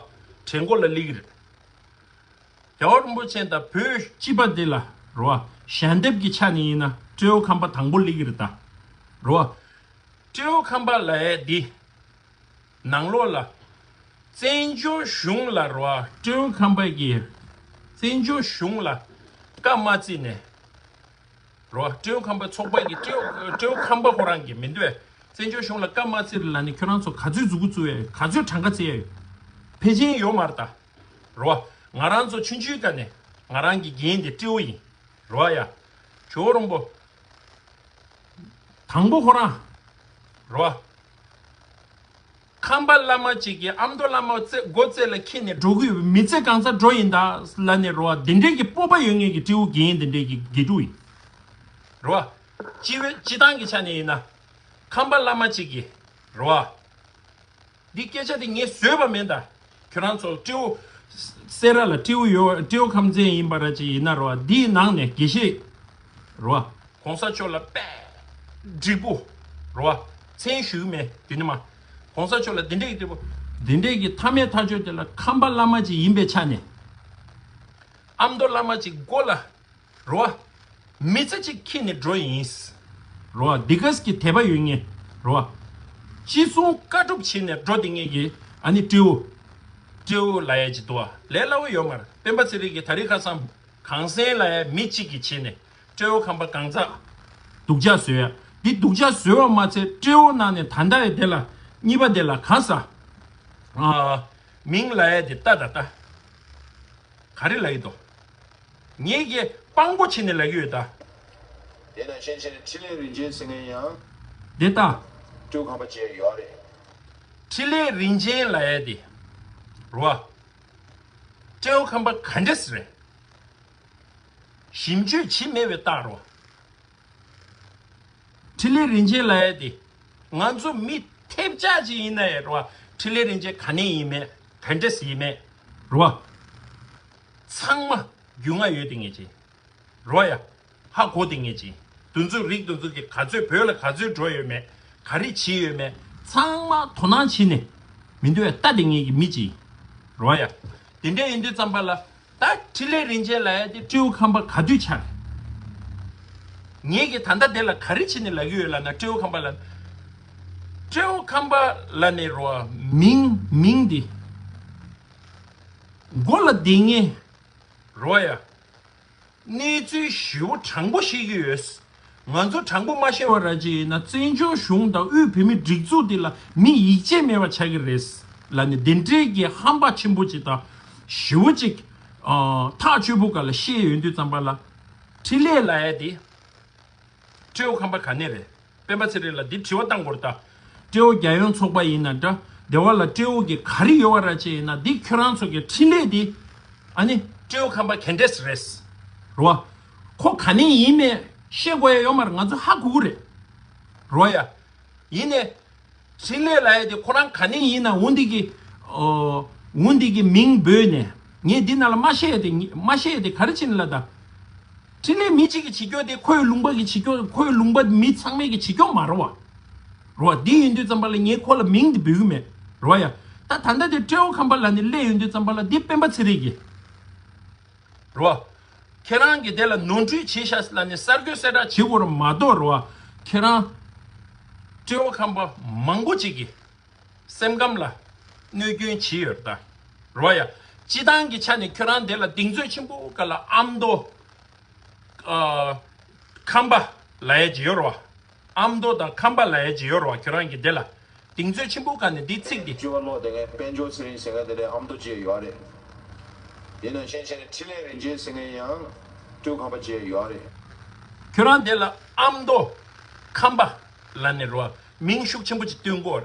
གྲས་མགོ་ལ་སླེབས་ཀྱི་རེད། རྒྱལ་བ་རིན་པོ་ཆེ་དང་བོད་སྤྱི་པ་འདི་ལ་རོ། ཞལ་འདེབས་ཀྱི་ཆ་ནས་ཡིན་ན་སྤྲེའུ་ཁམས་པ་དང་པོ་སླེབས་ཀྱི་རེད་ད། རོ། སྤྲེའུ་ཁམས་པ་ལབ་ཡ་འདི། ནང་ལོགས་ལ། བཙན་བྱོལ་གཞུང་ལ་རོ། སྤྲེའུ་ཁམས་པ་གིས། བཙན་བྱོལ་གཞུང་ལ། བཀའ་མ་བརྩིས་ནས། རོ། སྤྲེའུ་ཁམས་པ་ཚོགས་པ་གིས་སྤྲེའུ་སྤྲེའུ་ཁམས་པ་ཁོ་རང་གིས་མི་འདུག་བས། བཙན་བྱོལ་གཞུང་ལ་བཀའ་མ་བརྩིས་རེད་ལབ་ནས་ཁྱོད་རང་ཚོ་ག་ཚོད་མཛུ་གུ་བཙུགས་ཡ་ཡོད། ག་ཚོད་གྲངས་ཀ་བརྩི་ཡ་ཡོད། ཕལ་ཆེར་ཡོད་མ་རེད་ད། རོ། ང་རང་ཚོ་ཆུང་ཆུང་སྒང་ནས་ང་རང་གི་རྒན་དེ་སྤྲེའུ་ཡིན། རོ་ཡ། ཇོ་བོ་རིན་པོ། དང་པོ་ཁོ་རང་། རོ། ཁམས་པ་བླ་མ་གཅིག་གིས་ཨ་མདོ་བླ་མ་རྩེ་མགོ་རྩེ་ལ་འཁྱེར་ནས་འགྲོ་གི་ཡོད། མི་ཚེ་གང་ཚར་འགྲོ་ཡིན་ད་ལབ་ནས་རོ། འདི་འདྲའི་གི་སྤོབས་པ་ཡོད་མཁན་གྱི་སྤྲེའུ་རྒན་འདི་འདྲའི་གི་དགེ་ཕྲུག་ཡིན། རོ། སྤྱི་བའི་སྤྱི་བཏང་གི་ཆ་ནས་ཡིན་ན། ཁམས་པ་བླ་མ་གཅིག་གིས། རོ། འདི་སྐད་ཆ་དེ་ངས་བཟོས་པ་མིན་ད། ཁྱོད་རང་ཚོ་སྤྲེའུ། སེ་ར་ལ་སྤྲེའུ་ཡོད། སྤྲེའུ་ཁམས་ཚན་ཡིན་པ་ར་ཅིག་ཡིན་ན་རོ། འདིའི་ནང་ནས་དགེ་བཤེས། རོ། གོང་ས་མཆོག་ལ་དཔེ། འགྲིག་པོ། རོ། མཚན་ཞུ་གི་མེད་དེ་ནི་མ། གོང་ས་མཆོག་ལ་འདི་འདྲས་ཀྱི་འགྲིག་པོ། འདི་འདྲས་ཀྱི་མཐའ་མའི་མཐའ་མཆོག་དེ་ལ་ཁམས་པ་བླ་མ་ཅིག་ཡིན་པའི་ཆ་ནས། ཨ་མདོ་བླ་མ་ཅིག་མགོ་ལ། རོ། མི་ཚེ་གཅིག་འཁྱེར་ནས་འགྲོ་ཡིན། རོ། འདི་གས་ཀྱི་དད་པ་ཡོད་ངེས། རོ། ཅི་གསུང་བཀའ་སྒྲུབ་བྱེད་ནས་འགྲོ་དེ་ངེས་ཀྱི་ཨ་ནི་སྤྲེའུ། སྤྲེའུ་ལ་ཡ་ཅི་དོ་ལས་སླ་བོ་ཡོད་མ་རེད། སྤེན་པ་ཚེ་རིང་གིས་ད་རིང་ཁ་སང་གངས་སེང་ལ་ཡ་མི་གཅིག་གིས་བྱེད་ནས་སྤྲེའུ་ཁམས་པ་གང་ཟག་སྡུག་ཅག་བཟོས་ཡ། འདི་སྡུག་ཅག་བཟོས་པ་མ་ཚད་སྤྲེའུ་ནང་ནས་ད་ལྟ་ཡི་དེ་ལ་གཉིས་པ་དེ་ལ་ག་ས། ཨ། མིང་ལ་ཡ་དེ་ལྟ་ད་ལྟ། ག་རེ་ལབ་ཀྱི་འདུག་ངེད་ཀྱིས་དཔང་པོ་བྱས་ནས་ལབ་ཀྱི་ཡོད་ད། དེ་ནང་བཞིན་བྱས་ནས་འཕྲིན་ལས་རིན་ཆེན་ཟེར་མཁན་ཡང་། དེ་ལྟ། སྤྲེའུ་ཁམས་པ་བཅས་ཡོད་རེད། འཕྲིན་ལས་རིན་ཆེན་ལབ་ཡ་དེ། རོ། སྤྲེའུ་ཁམས་པ་ག་འདྲས་རེད། ཞིབ་འཇུག་བྱེད་མེད་པའི་རྟགས་རོ། འཕྲིན་ལས་རིན་ཆེན་ལབ་ཡ་དེ། ང་ཚོ་མི་ཐེབས་ཆག་ཅིག་ཡིན་ན་ཡང་རོ། འཕྲིན་ལས་རིན་ཆེན་ག་ནས་ཡིན་མེད་ག་འདྲས་ཡིན་མེད་རོ། ཚང་མ་རྒྱུས་མངའ་ཡོད་དེ་ངེས་ཅན། རོ་ཡ། ཧ་གོ་དེ་ངེས་ཅན། དུས་ཚོད་རིགས་དུས་ཚོད་ཀྱི་ག་ཚོད་བོད་ལ་ག་ཚོད་འགྲོ་ཡོད་མེད། ག་རེ་བྱས་ཡོད་མེད། ཚང་མ་དོ་སྣང་བྱས་ནས། མི་འདུག་ཡ་ལྟ་དེ་ངེས་ཀྱི་མི་ཅིག་རོ་ཡ། དེ་འདྲ་ཡིན་དུས་ཙམ་པ་ལ། ད་འཕྲིན་ལས་རིན་ཆེན་ལབ་ཡ་དེ་སྤྲེའུ་ཁམས་པ་ག་དུས་ཆགས། ངེད་ཀྱིས་ད་ལྟ་དེ་ལ་ག་རེ་བྱས་ནས་ལབ་ཀྱི་ཡོད་ལབ་ན་སྤྲེའུ་ཁམས་པ་ལ། སྤྲེའུ་ཁམས་པ་ལ་ནི་རོ་མིང་མིང་འདི། མགོ་ལ་བསྡད་ངེས། རོ་ཡ། གནས་ཚུལ་ཞེ་པོ་དྲང་པོ་ཤེས་ཀྱི་ཡོད། ང་ཚོ་དྲང་པོ་མ་ཤེས་པ་ར་ཅིག་ཡིན་ན་བཙན་བྱོལ་གཞུང་དང་དབུས་བོད་མིའི་སྒྲིག་འཛུགས་འདི་ལ་མི་ཡིད་ཆེས་མེད་པ་ཆགས་ཀྱི་རེད། ལ་ནི་འདི་འདྲའི་གི་ཧམ་པ་ཆེན་པོ་ཅིག་དང་། ཞེ་པོ་ཅིག་ཨ། ཐག་ཆོད་པོ་ག་ལ་བཤད་ཡོང་དུས་ཙམ་པ་ལ། འཕྲིན་ལས་ལབ་ཡ་དེ། སྤྲེའུ་ཁམས་པ་ག་ནས་རེད། སྤེན་པ་ཚེ་རིང་ལ་འདི་དྲི་བ་བཏང་དགོས་རེད་ད། སྤྲེའུ་རྒྱལ་ཡོངས་ཚོགས་པ་ཡིན་ན་འདྲ། སྡེ་བ་ལ་སྤྲེའུ་གི་ག་རེ་ཡོད་པ་ར་ཅིག་ཡིན་ན་འདི་ཁྱོད་རང་ཚོ་གི་འཕྲིན་ལས་འདི། ཨ་ནི་སྤྲེའུ་ཁམས་པ་ག་འདྲས་རེད། རོ། ཁོ་ག་ནས་ཡིན་མེད་བཤད་དགོས་ཡ་ཡོད་མ་རེད། ང་ཚོ་ཧ་གོ་གི་རེད། རོ་ཡ། ཡིན་ནས། འཕྲིན་ལས་ལབ་ཡ་དེ་ཁོ་རང་ག་ནས་ཡིན་ན་འོ་འདི་གི་ཨོ། འོ་འདི་གི་མིང་འབོད་ནས་ངས་འདི་ནང་ལ་མ་བཤད་དེ་མ་བཤད་དེ་ག་རེ་བྱེད་ནི་ལབ་ད། འཕྲིན་ལས་མི་གཅིག་གིས་བྱེད་རྒྱུ་དེ་ཁོའི་ལུང་པ་གིས་བྱེད་རྒྱུ། ཁོའི་ལུང་པ་མི་ཚང་མས་གིས་བྱེད་རྒྱུ་མ་རེད་བ། རེད་བ། འདི་ཡིན་དུས་ཙམ་པ་ལ་ངས་ཁོ་ལ་མིང་འདི་འབོད་གི་མེད། རེད་བ་ཡ། ད་ད་ལྟ་དེ་སྤྲེའུ་ཁམས་པ་ལབ་ནས་སླེབས་ཡོང་དུས་ཙམ་པ་ལ་འདི་སྤེན་པ་ཚེ་རིང་གིས། རེད་བ། ཁྱེད་རང་གིས་དེ་ལ་ནོར་འཁྲུལ་བྱས་ཤག་ལབ་ནས་གསར་འགོད་གསལ་བསྒྲགས་བྱེད་དགོས་རེད་མ་གཏོགས། རེད་བ། ཁྱེད་རང་སྤྲེའུ་ཁམས་པ་མང་པོ་ཅིག་གིས་སེམས་ཁམས་ལ་གནོད་སྐྱོན་བྱས་ཡོད་རེད་ད། རེད་བ་ཡ། སྤྱི་བཏང་གི་ཆ་ནས་ཁྱོད་རང་དེ་ལ་གདེང་ཚོད་ཆེན་པོ་ག་ལ་ཨ་མདོ། ཨ། ཁམས་པ་ལབ་ཡ་ཅིག་ཡོད་རེད་བ། ཨ་མདོ་དང་ཁམས་པ་ལབ་ཡ་ཅིག་ཡོད་རེད་བ། ཁྱོད་རང་གིས་དེ་ལ་གདེང་ཚོད་ཆེན་པོ་ག་ནས་འདི་ཚིག་འདི། སྤྱི་བ་ལོག་དེ་གའི་དཔལ་འབྱོར་ཚེ་རིང་ཟེར་མཁན་དེ་ལས་ཨ་མདོ་བཅས་ཡོད་རེད། ཡིན་ནང་བཞིན་བྱས་ནས་འཕྲིན་ལས་རིན་ཆེན་ཟེར་མཁན་ཡང་སྤྲེའུ་ཁམས་པ་བཅས་ཡོད་རེད། ཁྱོད་རང་དེ་ལ་ཨ་མདོ་ཁམས་པ་ལབ་ནས་རེད་བ། མིང་ཤུགས་ཆེན་པོ་ཅིག་བཏོན་གོ།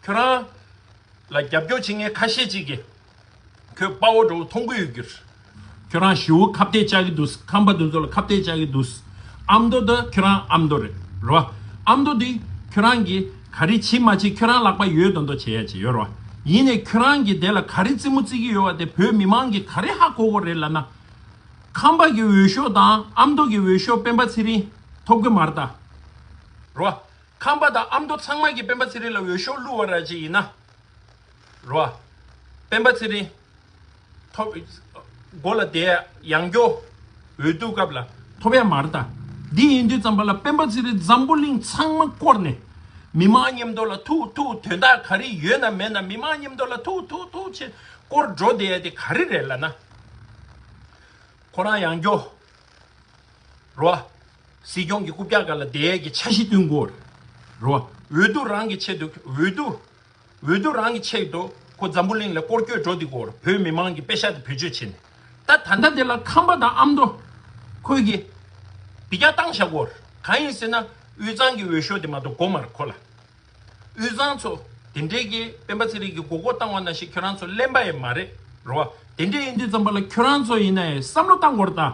ཁྱོད་རང་ལ་རྒྱབ་སྐྱོར་བྱེད་མཁན་ཁ་ཤས་ཅིག་གིས་ཁོས་དཔའ་བོ་འདྲ་བོ་མཐོང་གི་ཡོད་རྒྱུ་རེད། ཁྱོད་རང་ཞེ་པོ་ཁ་གཏད་བཅག་གི་འདུག་ཁམས་པ་དེ་ཚོ་ལ་ཁ་གཏད་བཅག་གི་འདུག་ཨ་མདོ་དེ་ཁྱོད་རང་ཨ་མདོ་རེད། རེད་བ། ཨ་མདོ་དེ་ཁྱོད་རང་གིས་ག་རེ་བྱེད་མ་བྱེད་ཁྱོད་རང་ལག་པ་ཡོད་མདོག་མདོག་བྱེད་ཡ་ཅིག་ཡོད་རེད་བ། ཡིན་ནའི་ཁྱོད་རང་གིས་དེ་ལ་ག་རེ་རྩེད་མོ་རྩེ་གི་ཡོད་བ་དེ་བོད་མི་མང་གིས་ག་རེ་ཧ་གོ་གོ་རེད་ལབ་ན། ཁམས་པ་གི་འོས་ཤོག་དང་ཨ་མདོ་གི་འོས་ཤོག་སྤེན་པ་ཚེ་རིང་ཐོབ་གི་མ་རེད་ད། རེད་བ། ཁམས་པ་དང་ཨ་མདོ་ཚང་མ་གིས་སྤེན་པ་ཚེ་རིང་ལ་འོས་ཤོག་བླུགས་པ་ར་ཅིག་ཡིན་ན། རེད་བ། སྤེན་པ་ཚེ་རིང་ཐོབ། མགོ་ལ་བསྡད་ཡང་སྐྱོ། འོས་བསྡུ་སྐབས་ལ་ཐོབ་ཡ་མ་རེད་ད། འདི་ཡིན་དུས་ཙམ་པ་ལ་སྤེན་པ་ཚེ་རིང་འཛམ་བུ་གླིང་ཚང་མ་བསྐོར་ནས་མི་མང་མཉམ་དུ་ལ་ཐུག་ཐུག་དོན་དག་ག་རེ་ཡོད་ན་མེད་ན་མི་མང་མཉམ་དུ་ལ་ཐུག་ཐུག་ཐུག་བྱས་བསྐོར་འགྲོ་བསྡད་ཡ་དེ་ག་རེ་རེད་ལབ་ན། ཁོ་རང་ཡང་སྐྱོ། རེད་བ། སྲིད་སྐྱོང་གི་རྐུབ་བཀྱག་སྒང་ལ་བསྡད་ཡས་ཀྱི་འཆར་གཞི་བཏོན་དགོས། རེད་བ། འོས་བསྡུ་རང་གི་ཆེད་དུ་འོས་བསྡུ། འོས་བསྡུ་རང་གི་ཆེད་དུ་ཁོ་འཛམ་བུ་གླིང་ལ་སྐོར་སྐྱོད་འགྲོ་དེ་དགོས། བོད་མི་མང་གི་པེ་ཤག་དེ་བེད་སྤྱོད་བྱས་ནས། ད་ད་ལྟ་དེ་ལ་ཁམས་པ་དང་ཨ་མདོ་ཁོས་ཀྱི་འདི་རྒྱག་བཏང་བཞག་གོ། གང་ཡིན་ཟེར་ན་དབུས་གཙང་གི་འོས་ཤོག་དེ་མ་གཏོགས་དགོས་མ་རེད་ཁོ་ལ། དབུས་གཙང་ཚོ་དེ་འདྲའི་གི་སྤེན་པ་ཚེ་རིང་གི་མགོ་སྐོར་བཏང་བ་ནང་བཞིན་ཁྱོད་རང་ཚོ་གླེན་པ་ཡང་མ་རེད། རེད་བ། དེ་འདྲ་ཡིན་དུས་ཙམ་པ་ལ་ཁྱོད་རང་ཚོ་ཡིན་ན་ཡང་བསམ་བློ་བཏང་དགོས་རེད་ད།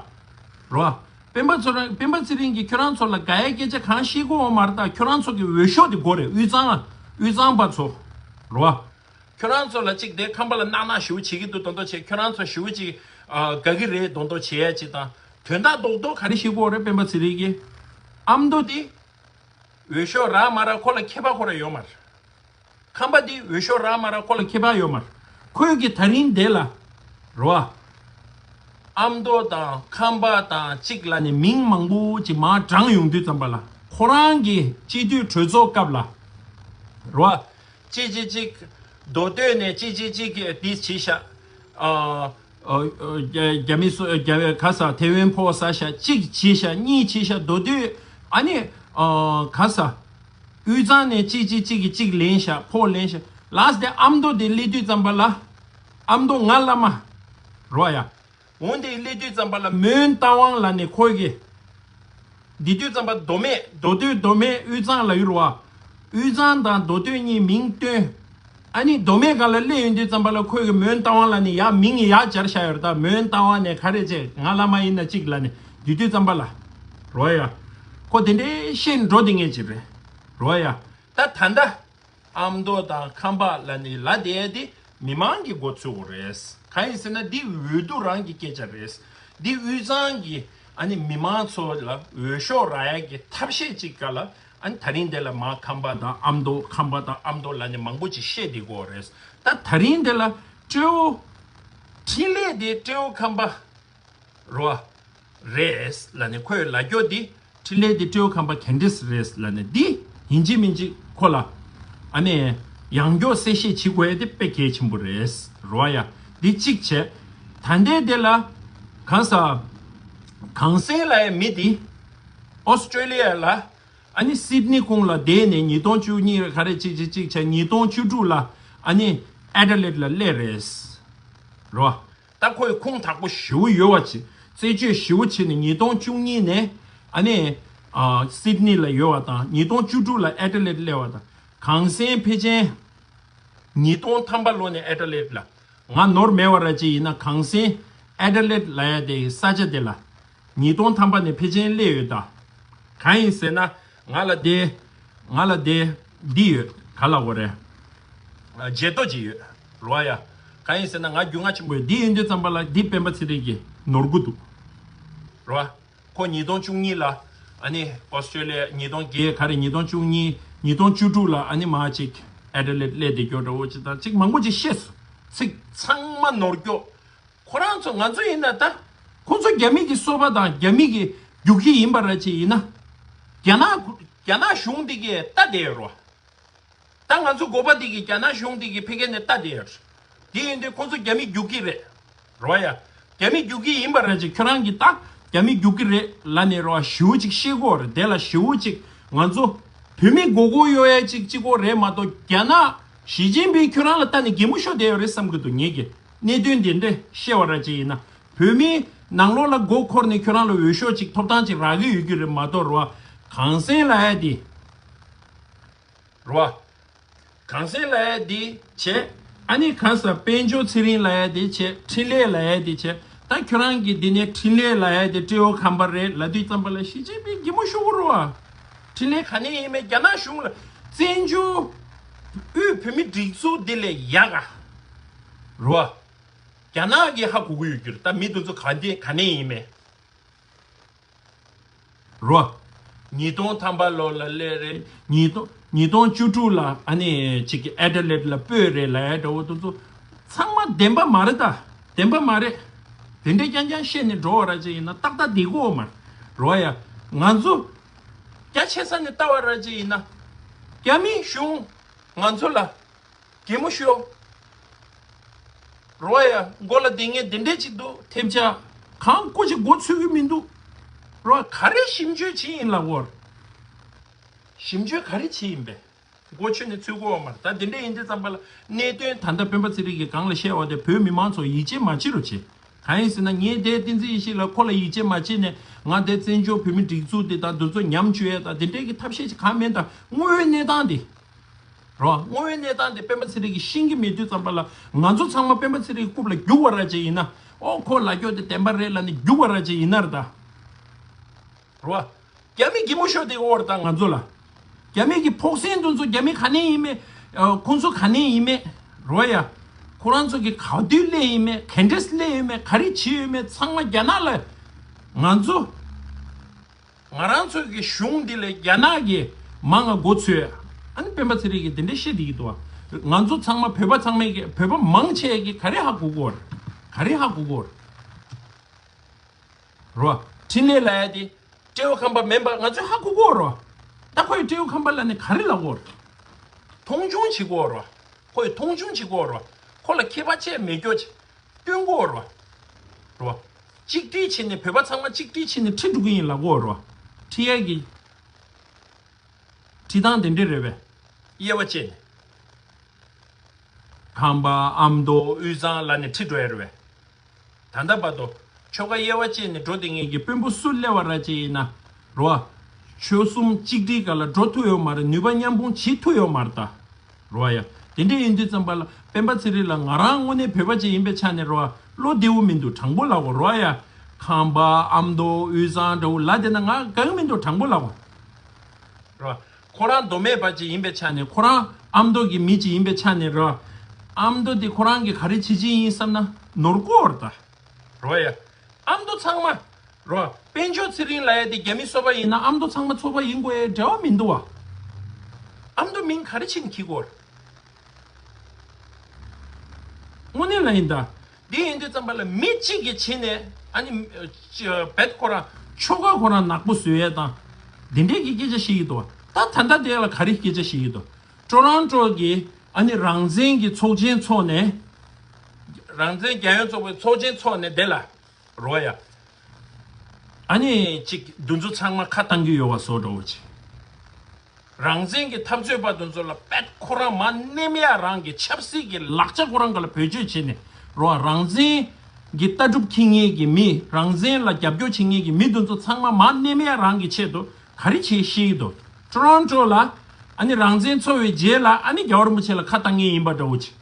རེད་བ། སྤེན་པ་ཚོ་རང་སྤེན་པ་ཚེ་རིང་གིས་ཁྱོད་རང་ཚོ་ལ་དགའ་ཡའི་སྐད་ཆ་གང་བཤད་གོ་བ་མ་རེད་ད། ཁྱོད་རང་ཚོ་གི་འོས་ཤོག་དེ་དགོས་རེད། དབུས་གཙང་དབུས་གཙང་པ་ཚོ། རེད་བ། ཁྱོད་རང་ཚོ་ལ་གཅིག་དེ་ཁམས་པ་ལ་གནག་གནག་ཞེ་པོ་བྱེད་ཀྱི་འདུག་མདོག་མདོག་བྱེད། ཁྱོད་རང་ཚོ་ཞེ་པོ་ཅིག་ཨ་དགའ་གི་རེད་མདོག་མདོག་བྱེད་ཡ་ཅིག་དང་། དོན་དག་རྡོག་རྡོག་ག་རེ་བཤད་གོ་རེད་སྤེན་པ་ཚེ་རིང་གིས། ཨ་མདོ་དེ་འོས་ཤོག་རག་མ་རག་ཁོ་ལ་ཁྱད་པར་ཁོ་ར་ཡོད་མ་རེད། ཁམས་པ་དེ་འོས་ཤོག་རག་མ་རག་ཁོ་ལ་ཁྱད་པར་ཡོད་མ་རེད། ཁོས་ཀྱི་ད་རིང་དེ་ལ། རེད་བ། ཨ་མདོ་དང་ཁམས་པ་དང་གཅིག་ལབ་ནས་མིང་མང་པོ་ཅིག་མར་བགྲངས་ཡོང་དུས་ཙམ་པ་ལ་ཁོ་རང་གི་སྤྱི་འཐུས་གྲོས་ཚོགས་སྐབས་ལ། རེད་བ། གཅིག་གཅིག་གཅིག་མདོ་སྟོད་ནས་གཅིག་གཅིག་གཅིག་གིས་དེ་བྱས་ཤག་ཨ། ཨ། ཨ། རྒྱ་རྒྱ་མི་སོ་རྒྱ་ག་ས་ཐེ་ཝན་ཕོག་ས་ཤག་གཅིག་བྱས་ཤག་གཉིས་བྱས་ཤག་མདོ་སྟོད། ཨ་ནི། ཨ། ག་ས། དབུས་གཙང་ནས་གཅིག་གཅིག་གཅིག་གིས་གཅིག་ལེན་ཤག་ཕོག་ལེན་ཤག་ལགས་དེ་ཨ་མདོ་དེ་སླེབས་དུས་ཙམ་པ་ལ། ཨ་མདོ་ང་བླ་མ། རེད་བ་ཡ། འོན་ཏེ་སླེབས་དུས་ཙམ་པ་ལ་མོན་རྟ་དབང་ལབ་ནས་ཁོ་གིས། འདི་དུས་ཙམ་པ་མདོ་སྨད་མདོ་སྟོད་མདོ་སྨད་དབུས་གཙང་ལབ་ཡོད་རེད་བ། དབུས་གཙང་དང་མདོ་སྟོད་གཉིས་མིང་བཏོན། ཨ་ནི་མདོ་སྨད་སྒང་ལ་སླེབས་ཡོང་དུས་ཙམ་པ་ལ་ཁོས་གི་མོན་རྟ་དབང་ལབ་ནས་ཡར་མིང་ཡར་སྦྱར་བཞག་ཡོད་རེད་ད། མོན་རྟ་དབང་ནས་ག་རེ་བྱས་ང་བླ་མ་ཡིན་ན་གཅིག་ལབ་ནས་འདི་དུས་ཙམ་པ་ལ། རེད་བ་ཡ། ཁོ་དེ་འདྲའི་བཤད་འགྲོ་དེ་ངེས་ཅིག་རེད། རེད་བ་ཡ། ད་ད་ལྟ། ཨ་མདོ་དང་ཁམས་པ་ལབ་ནས་ལབ་བསྡད་དེ་མི་མང་གི་མགོ་ཚོས་དགོས་རེད། གང་ཡིན་ཟེར་ན་འདི་འོས་བསྡུ་རང་གི་སྐད་ཆ་རེད། འདི་དབུས་གཙང་གི་ཨ་ནི་མི་མང་ཚོ་ལ་འོས་ཤོག་རག་ཡ་གི་ཐབས་ཤེས་ཅིག་ག་ལ་ཨ་ནི་ད་རིང་འདི་ལ་མར་ཁམས་པ་དང་ཨ་མདོ་ཁམས་པ་དང་ཨ་མདོ་ལབ་ནས་མང་པོ་ཅིག་བཤད་བསྡད་དགོས་རེད། ད་ད་རིང་འདི་ལ་སྤྲེའུ་འཕྲིན་ལས་དེ་སྤྲེའུ་ཁམས་པ། རོ། རེད་ལབ་ནས་ཁོས་ལབ་རྒྱུ་འདི། འཕྲིན་ལས་འདི་སྤྲེའུ་ཁམས་པ་ག་འདྲས་རེད་ལབ་ནས་འདི། ཡིན་གཅིག་མིན་གཅིག་ཁོ་ལ། ཨ་ནི། ཡང་སྐྱར་གསལ་བཤད་བྱེད་དགོས་ཡ་དེ་དཔེ་གལ་ཆེན་པོ་རེད། རོ་ཡ། འདི་གཅིག་བྱས། ད་ལྟའི་དེ་ལ། གང་ཟག་གངས་སེང་ལབ་ཡ་མི་འདི། ཨོ་སི་ཀྲེ་ལི་ཡ་ལ། ཨ་ནི་སིད་ནི་ཁོངས་ལ་བསྡད་ནས་ཉིས་སྟོང་བཅུ་གཉིས་ག་རེ་གཅིག་གཅིག་གཅིག་བྱས་ཉིས་སྟོང་བཅུ་དྲུག་ལ། ཨ་ནི། ཨེ་ཌི་ལེཌ་ལ་སླེབས་རེད། རོ། ད་ཁོས་ཁུངས་དག་པོ་ཞེ་པོ་ཡོད་པ་བྱས། རྩད་གཅོད་ཞེ་པོ་བྱས་ནས་ཉིས་སྟོང་བཅུ་གཉིས་ནས་ཨ་ནི། ཨ། སིད་ནི་ལ་ཡོད་པ་དང་ཉིས་སྟོང་བཅུ་དྲུག་ལ་ཨེ་ཌི་ལེཌ་སླེབས་པ་དང་གངས་སེང་ཕལ་ཆེར་ཉིས་སྟོང་ཐམ་པ་ལོ་ནས་ཨེ་ཌི་ལེཌ་ལ། ང་ནོར་མེད་པ་ར་ཅིག་ཡིན་ན་གངས་སེང་ཨེ་ཌི་ལེཌ་ལབ་ཡ་དེ་ས་ཆ་དེ་ལ་ཉིས་སྟོང་ཐམ་པ་ནས་ཕལ་ཆེར་སླེབས་ཡོད་ད། གང་ཡིན་ཟེར་ན་ང་ལ་དེ་ང་ལ་དེ་འདི་ཡོད་ག་ལབ་དགོས་རེད། ཨ། བརྗེད་ཐོ་ཅིག་ཡོད་རོ་ཡ། གང་ཡིན་ཟེར་ན་ང་རྒྱུས་མངའ་ཆེན་པོ་ཡོད། འདི་ཡིན་དུས་ཙམ་པ་ལ་འདི་སྤེན་པ་ཚེ་རིང་གི་ནོར་འགུ་འདུག་རེད་བ། ཁོ་ཉིས་སྟོང་བཅུ་གཉིས་ལ་ཨ་ནི་ཨོ་སི་ཀྲེ་ལི་ཡ་ཉིས་སྟོང་བརྒྱད་ག་རེ་ཉིས་སྟོང་བཅུ་གཉིས་ཉིས་སྟོང་བཅུ་དྲུག་ལ་ཨ་ནི་མ་ཅིག་ཨེ་ཌི་ལེ་ཌི་སླེབས་བསྡད་རྒྱུ་འདྲ་བོ་ཅིག་དང་ཅིག་མང་པོ་ཅིག་བཤད་སོང་། ཚིག་ཚང་མ་ནོར་སྐྱོ། ཁོ་རང་ཚོ་ང་ཚོ་ཡིན་ན་ད་ཁོ་ཚོ་རྒྱ་མི་གི་སོ་པ་དང་རྒྱ་མི་གི་རྒྱུག་ཁྱི་ཡིན་པ་ར་ཅིག་ཡིན་ན། རྒྱ་ནག་རྒྱ་ནག་གཞུང་འདི་གིས་ལྟ་བསྡད་ཡོད་རེད་བ། ད་ང་ཚོ་འགོ་པ་འདི་གིས་རྒྱ་ནག་གཞུང་འདི་གིས་ཕ་གི་ནས་ལྟ་བསྡད་ཡོད། དེ་ཡིན་དུས་ཁོ་ཚོ་རྒྱ་མི་རྒྱུག་ཁྱི་རེད། རེད་བ་ཡ། རྒྱ་མི་རྒྱུག་ཁྱི་ཡིན་པ་ར་ཅིག་ཁྱོད་རང་གིས་ད་རྒྱ་མི་རྒྱུག་ཁྱི་རེད་ལབ་ནས་རེད་བ་ཞེ་པོ་ཅིག་བཤད་དགོས་རེད། དེ་ལ་ཞེ་པོ་ཅིག་ང་ཚོ་བོད་མི་མགོ་སྐོར་གཡོག་ཡ་ཅིག་གཅིག་པོ་རེད་མ་གཏོགས། རྒྱ་ནག་ཞི་ཅིན་ཕིང་ཁྱོད་རང་ལ་ལྟ་ནས་གད་མོ་ཤོར་བསྡད་ཡོད་རེད་བསམ་གྱི་འདུག་ངེད་ཀྱིས་གནད་དོན་འདི་འདྲ་བཤད་པ་ར་ཅིག་ཡིན་ན། བོད་མི་ནང་ལོགས་ལ་མགོ་འཁོར་ནས་ཁྱོད་རང་ལ་འོས་ཤོག་ཅིག་ཐོབ་ཐང་ཅིག་རག་གི་ཡོད་རྒྱུ་རེད་མ་གཏོགས་རེད་བ། གངས་སེང་ལབ་ཡ་འདི། རེད་བ། གངས་སེང་ལབ་ཡ་འདི་བྱས། ཨ་ནི་ག་ས་དཔལ་འབྱོར་ཚེ་རིང་ལབ་ཡ་འདི་བྱས། འཕྲིན་ལས་ལབ་ཡ་འདི་བྱས། ད་ཁྱོད་རང་གིས་འདི་ནས་འཕྲིན་ལས་ལབ་ཡ་འདི་སྤྲེའུ་ཁམས་པ་རེད་ལབ་དུས་ཙམ་པ་ལ་ཞི་ཅིན་ཕིང་གད་མོ་ཤོར་གྱི་རེད་བ། འཕྲིན་ལས་ག་ནས་ཡིན་མིན་རྒྱ་ནག་གཞུང་ལ། བཙན་བྱོལ་དབུས་བོད་མིའི་སྒྲིག་འཛུགས་འདི་ལས་ཡག་ག་རེད་བ། རྒྱ་ནག་གིས་ཧ་གོ་གི་ཡོད་རྒྱུ་རེད། ད་མི་དེ་ཚོ་ག་འདི་ག་ནས་ཡིན་མིན། རོ། ཉིས་སྟོང་ཐམ་པ་ལོ་ལ་སླེབས་རེད། ཉིས་སྟོང་ཉིས་སྟོང་བཅུ་དྲུག་ལ་ཨ་ནི་ཅིག་གི་ཨེ་ཌི་ལེ་ཌི་ལ་སྤོས་རེད་ལབ་ཡ་འདྲ་བོ་དེ་ཚོ་ཚང་མ་བདེན་པ་མ་རེད་ད། བདེན་པ་མ་རེད། དེ་འདྲས་རྐྱང་རྐྱང་བཤད་ནས་འགྲོ་བ་ར་ཅིག་ཡིན་ན་ཏག་ཏག་བསྡད་ཀྱི་ཡོད་མ་རེད། རོ་ཡ། ང་ཚོ་རྒྱ་ཆེ་ས་ནས་ལྟ་བ་ར་ཅིག་ཡིན་ན། རྒྱ་མི་གཞུང་ང་ཚོ་ལ། གད་མོ་ཤོར། རོ་ཡ། མགོ་ལ་སྡིག་ངན་དེ་འདྲས་ཅིག་འདུག་ཐེབས་ཆག་གང་སྐུ་ཅིག་མགོ་ཚོས་ཀྱི་མི་འདུག་རོ། ག་རེ་ཞིབ་འཇུག་བྱེད་ཡིན་ལབ་གོ། ཞིབ་འཇུག་ག་རེ་བྱེད་ཡིན་པས། མགོ་ཆོད་ནས་ཚོས་གོ་བ་མ་རེད། ད་དེ་འདྲས་ཡིན་དུས་ཙམ་པ་ལ་གནད་དོན་ད་ལྟ་སྤེན་པ་ཚེ་རིང་གིས་སྒང་ལ་བཤད་པ་དེ་བོད་མི་མང་ཚོ་ཡིད་ཆེས་མ་བྱེད་རོགས་བྱེད། གང་ཡིན་ཟེར་ན་ངས་དེ་བསྟན་འཛིན་ཡེ་ཤེས་ལགས་ཁོ་ལ་ཡིད་ཆེས་མ་བྱེད་ནས་ང་དེ་བཙན་བྱོལ་བོད་མི་སྒྲིག་འཛུགས་དེ་དང་འདི་ཚོ་ཉམས་བཅོས་ཡས་དང་དེ་འདྲས་ཀྱི་ཐབས་ཤེས་ཅིག་གང་མིན་དང་དངོས་ཡོད་གནས་སྟངས་དེ། རོ། དངོས་ཡོད་གནས་སྟངས་དེ་སྤེན་པ་ཚེ་རིང་གིས་ཤེས་ཀྱི་མེད་དུས་ཙམ་པ་ལ་ང་ཚོ་ཚང་མ་སྤེན་པ་ཚེ་རིང་རྐུབ་ལ་རྒྱུག་པ་ར་ཅིག་ཡིན་ན། ཨོ་ཁོ་ལབ་རྒྱུ་དེ་བདེན་པ་རེད་ལབ་ནས་རྒྱུག་པ་ར་ཅིག་ཡིན་ན་རེད་ད། རོ། རྒྱ་མི་གད་མོ་ཤོར་དེ་འོར་ད་ང་ཚོ་ལ། རྒྱ་མི་གི་ཕོགས་སེང་དེ་ཚོ་རྒྱ་མི་ག་ནས་ཡིན་མེད། ཁོང་ཚོ་ག་ནས་ཡིན་མེད། རོ་ཡ། ཁོ་རང་ཚོ་གི་ག་དུས་སླེབས་ཡིན་མེད། ག་འདྲས་སླེབས་ཡིན་མེད། ག་རེ་བྱས་ཡོད་མེད་ཚང་མ་རྒྱ་ནག་ལ། ང་ཚོ། ང་རང་ཚོ་གི་གཞུང་འདི་ལས་རྒྱ་ནག་གིས་མང་ང་མགོ་ཚོས། ཨ་ནི་སྤེན་པ་ཚེ་རིང་གིས་འདི་འདྲ་བཤད་བསྡད་ཀྱི་འདུག་བ། ང་ཚོ་ཚང་མ་བོད་པ་ཚང་མས་ཀྱི་བོད་པ་མང་ཆེ་གིས་ག་རེ་ཧ་གོ་གོ་ར། ག་རེ་ཧ་གོ་གོ་ར། རོ། འཕྲིན་ལས་ལབ་ཡ་དེ་སྤྲེའུ་ཁམས་པ་མིན་པ་ང་ཚོས་ཧ་གོ་གོ་རོ། ད་ཁོས་སྤྲེའུ་ཁམས་པ་ལབ་ནས་ག་རེ་ལབ་གོ་ར། མཐོང་ཆུང་བྱེད་གོ་རོ། ཁོས་མཐོང་ཆུང་བྱེད་གོ་རོ། ཁོ་ལ་ཁྱད་པར་ཆེ་མེད་སྐྱོ་ཆེ། སྟོན་གོ་རོ། རོ། གཅིག་སྒྲིལ་བྱས་ནས་བོད་པ་ཚང་མ་གཅིག་སྒྲིལ་བྱས་ནས་ཁྲིད་འགྲོ་གི་ཡིན་ལབ་གོ་རོ། ཁྲིད་ཡ་གི་ཁྲིད་སྟངས་དེ་འདྲ་རེད་པས། དབྱེ་བ་བཅད་ནས། ཁམས་པ་ཨ་མདོ་དབུས་གཙང་ལབ་ནས་ཁྲིད་འགྲོ་ཡ་རེད་པས། ད་ལྟ་བར་དུ་ཆོལ་ཁ་དབྱེ་བ་བཅད་ནས་འགྲོ་བསྡད་མཁན་གྱི་དཔོན་པོ་སུ་སླེབས་པ་ར་ཅིག་ཡིན་ན། རོ། ཆོལ་གསུམ་གཅིག་སྒྲིལ་སྒང་ལ་འགྲོ་ཐུབ་ཡོད་མ་རེད། ནུས་པ་མཉམ་སྤུངས་བྱེད་ཐུབ་ཡོད་མ་རེད་ད། རོ་ཡ། དེ་འདྲ་ཡིན་དུས་ཙམ་པ་ལ་སྤེན་པ་ཚེ་རིང་ལ་ང་རང་དངོས་གནས་བོད་པ་ཅིག་ཡིན་པའི་ཆ་ནས་རོ། བློ་བདེ་བོ་མི་འདུག་དྲང་པོ་ལབ་གོ་རོ་ཡ། ཁམས་པ་ཨ་མདོ་དབུས་གཙང་འདྲ་བོ་ལབ་བསྡད་ན་ང་དགའ་གི་མི་འདུག་དྲང་པོ་ལབ་གོ། རོ། ཁོ་རང་མདོ་སྨད་པ་ཅིག་ཡིན་པའི་ཆ་ནས། ཁོ་རང་ཨ་མདོ་གི་མི་ཅིག་ཡིན་པའི་ཆ་ནས་རོ། ཨ་མདོ་དེ་ཁོ་རང་གིས་ག་རེ་བྱེད་ཀྱི་ཡིན་བསམ་ན་ནོར་སྐོར་ད། རོ་ཡ། ཨ་མདོ་ཚང་མ། རོ། དཔལ་འབྱོར་ཚེ་རིང་ལབ་ཡ་དེ་རྒྱ་མི་སོ་པ་ཡིན་ན་ཨ་མདོ་ཚང་མ་ཚོ་པ་ཡིན་དགོས་ཡ་འབྲེལ་བ་མི་འདུག་བ། ཨ་མདོ་མིང་ག་རེ་བྱས་ནས་འཁྱེར་དགོས། དངོས་གནས་ལ་ཡིན་ད། འདི་ཡིན་དུས་ཙམ་པ་ལ་མི་གཅིག་གིས་བྱས་ནས་ཨ་ནི། བེད་ཁོ་རང་ཆོལ་ཁ་ཁོ་རང་ནག་པོ་བཟོ་ཡས་དང་། འདི་འདྲས་ཀྱི་སྐད་ཆ་བཤད་ཀྱི་འདུག་ད་ད་ལྟ་དེ་ལ་ག་རེ་སྐད་ཆ་བཤད་ཀྱི་འདུག་ཊོ་རོན་ཊོ་གི་ཨ་ནི་རང་བཙན་གྱི་ཚོགས་ཆེན་འཚོགས་ནས། རང་བཙན་རྒྱལ་ཡོངས་ཚོགས་པའི་ཚོགས་ཆེན་འཚོགས་ནས་དེ་ལ། རོ་ཡ། ཨ་ནི་གཅིག་འདི་ཚོ་ཚང་མ་ཁ་བཏང་གི་ཡོད་པ་བཟོ་འདྲ་བོ་ཅིག་རང་བཙན་གྱི་འཐབ་རྩོད་པ་དེ་ཚོ་ལ་དཔེ་ཁོ་རང་མ་ནེམ་ཡ་རང་གི་ཆབ་སྲིད་ཀྱི་ལག་ཆ་ཁོ་རང་ག་ལ་བེད་སྤྱོད་བྱས་ནས་རོ། རང་བཙན་གྱི་ལྟ་གྲུབ་འཁྱེར་མཁན་གྱི་མི། རང་བཙན་ལ་རྒྱབ་སྐྱོར་བྱེད་མཁན་གྱི་མི་དེ་ཚོ་ཚང་མ་མ་ནེམ་ཡ་རང་གི་ཆེད་དུ་ག་རེ་བྱེད་ཤེས་ཀྱི་འདུག་ཊོ་རོན་ཊོ་ལ་ཨ་ནི་རང་བཙན་འཚོགས་པའི་རྗེས་ལ་ཨ་ནི་རྒྱལ་བ་རིན་པོ་ཆེ་ལ་ཁ་བཏང་མཁན་ཡིན་པ་འདྲ་བོ་ཅིག་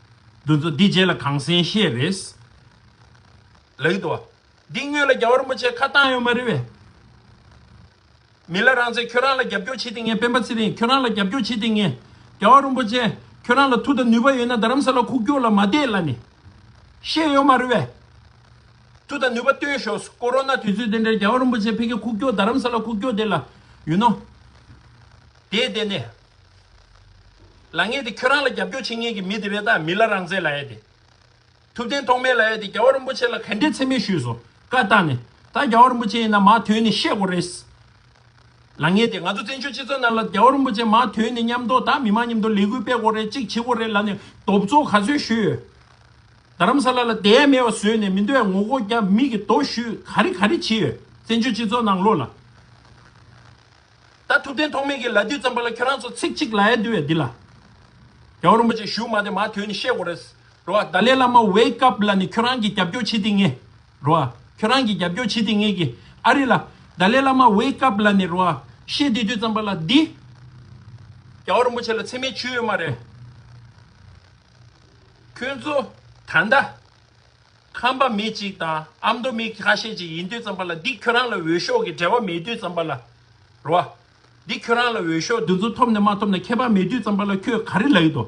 དེ་ཚོ་འདི་རྗེས་ལ་གངས་སེང་བཤད་རེད་ལབ་ཀྱི་འདུག་བ། འདི་སྔོན་ལ་རྒྱལ་བ་རིན་པོ་ཆེ་ཁ་བཏང་ཡོད་མ་རེད་པས། མི་ལ་རང་བཙན་ཁྱོད་རང་ལ་རྒྱབ་སྐྱོར་བྱེད་དེ་ངས། སྤེན་པ་ཚེ་རིང་ཁྱོད་རང་ལ་རྒྱབ་སྐྱོར་བྱེད་དེ་ངས། རྒྱལ་བ་རིན་པོ་ཆེ་ཁྱོད་རང་ལ་མཐུ་དང་ནུས་པ་ཡོད་ན་རྡ་རམ་ས་ལ་ཁུག་ཀྱོག་ལ་མ་བསྡད་ལབ་ནས། བཤད་ཡོད་མ་རེད་བས། མཐུ་དང་ནུས་པ་སྟོན་ཤོག་ཀོ་རོ་ན་དུས་ཚོད་དེ་འདྲར་རྒྱལ་བ་རིན་པོ་ཆེ་ཕ་གིར་ཁུག་ཀྱོག་རྡ་རམ་ས་ལ་ཁུག་ཀྱོག་དེ་ལ་ཡུ་ནོ། དེ་དེ་ནས། ལ་ངས་དེ་ཁྱོད་རང་ལ་རྒྱབ་སྐྱོར་བྱེད་མཁན་གྱི་མི་དེ་རེད་ད། མི་ལ་རང་བཙན་ལ་ཡ་དེ། ཐུབ་བསྟན་ཐོགས་མེད་ལ་ཡ་དེ་རྒྱལ་བ་རིན་པོ་ཆེ་ལ་ག་འདྲས་མཚན་སྨད་ཞུས་སོང་བཀའ་བཏང་ནས། ད་རྒྱལ་བ་རིན་པོ་ཆེ་ཡིན་ན་མར་ཐོན་ནས་བཤད་དགོས་རེད། ལ་ངས་དེ་ང་ཚོ་བཙན་བྱོལ་སྤྱི་ཚོགས་ནང་ལ་རྒྱལ་བ་རིན་པོ་ཆེ་མར་ཐོན་ནས་མཉམ་དུ་ད་མི་མང་མཉམ་དུ་ལས་འགུལ་སྤེལ་དགོས་རེད། གཅིག་བྱེད་དགོས་རེད་ལབ་ནས་རྡོབ་ཚོགས་ག་ཚོད་ཞུས་ཡོད། རྡ་རམ་ས་ལ་ལ་བསྡད་མེད་པ་བཟོས་ནས་མི་འདོད་ངོ་རྒོལ་རྒྱབ། མི་གི་རྡོ་གཞུས། ག་རེ་ག་རེ་བྱས་ཡོད། བཙན་བྱོལ་སྤྱི་ཚོགས་ནང་ལོགས་ལ། ད་ཐུབ་བསྟན་ཐོགས་མེད་ཀྱིས་ལབ་དུས་ཙམ་པ་ལ་ཁྱོད་རང་ཚོ་ཚིག་གཅིག་ལབ་ཡ་འདུག་བས་འདི་ལ། རྒྱལ་བ་རིན་པོ་ཆེ་བཞུགས་མ་དེ་མར་ཐོན་ནས་བཤད་དགོས་རེད། རོ་ཨ། ཏཱ་ལའི་བླ་མ་wake up ལབ་ནས་ཁྱོད་རང་གིས་རྒྱབ་སྐྱོར་བྱེད་དེ་ངས། རོ་ཨ། ཁྱོད་རང་གིས་རྒྱབ་སྐྱོར་བྱེད་དེ་ངས་གི། ཨ་རི་ལ། ཏཱ་ལའི་བླ་མ་wake up ལབ་ནས་རོ་ཨ། བཤད་བསྡད་དུས་ཙམ་པ་ལ་འདི། རྒྱལ་བ་རིན་པོ་ཆེ་ལ་མཚན་སྨད་བྱས་ཡོད་མ་རེད། ཁྱོད་ཚོ་ད་ལྟ་ཁམས་པ་མི་གཅིག་དང་ཨ་མདོ་མི་ཁ་ཤས་ཅིག་ཡིན་དུས་ཙམ་པ་ལ། འདི་ཁྱོད་རང་ལ་འོས་ཤོག་གི་འབྲེལ་བ་མེད་དུས་ཙམ་པ་ལ། རོ། འདི་ཁྱོད་རང་ལ་འོས་ཤོག་འདི་ཚོ་ཐོབ་ནས་མ་ཐོབ་ནས་ཁྱད་པར་མེད་དུས་ཙམ་པ་ལ་ཁྱོད་ག་རེ་ལབ་ཀྱི་འདུག་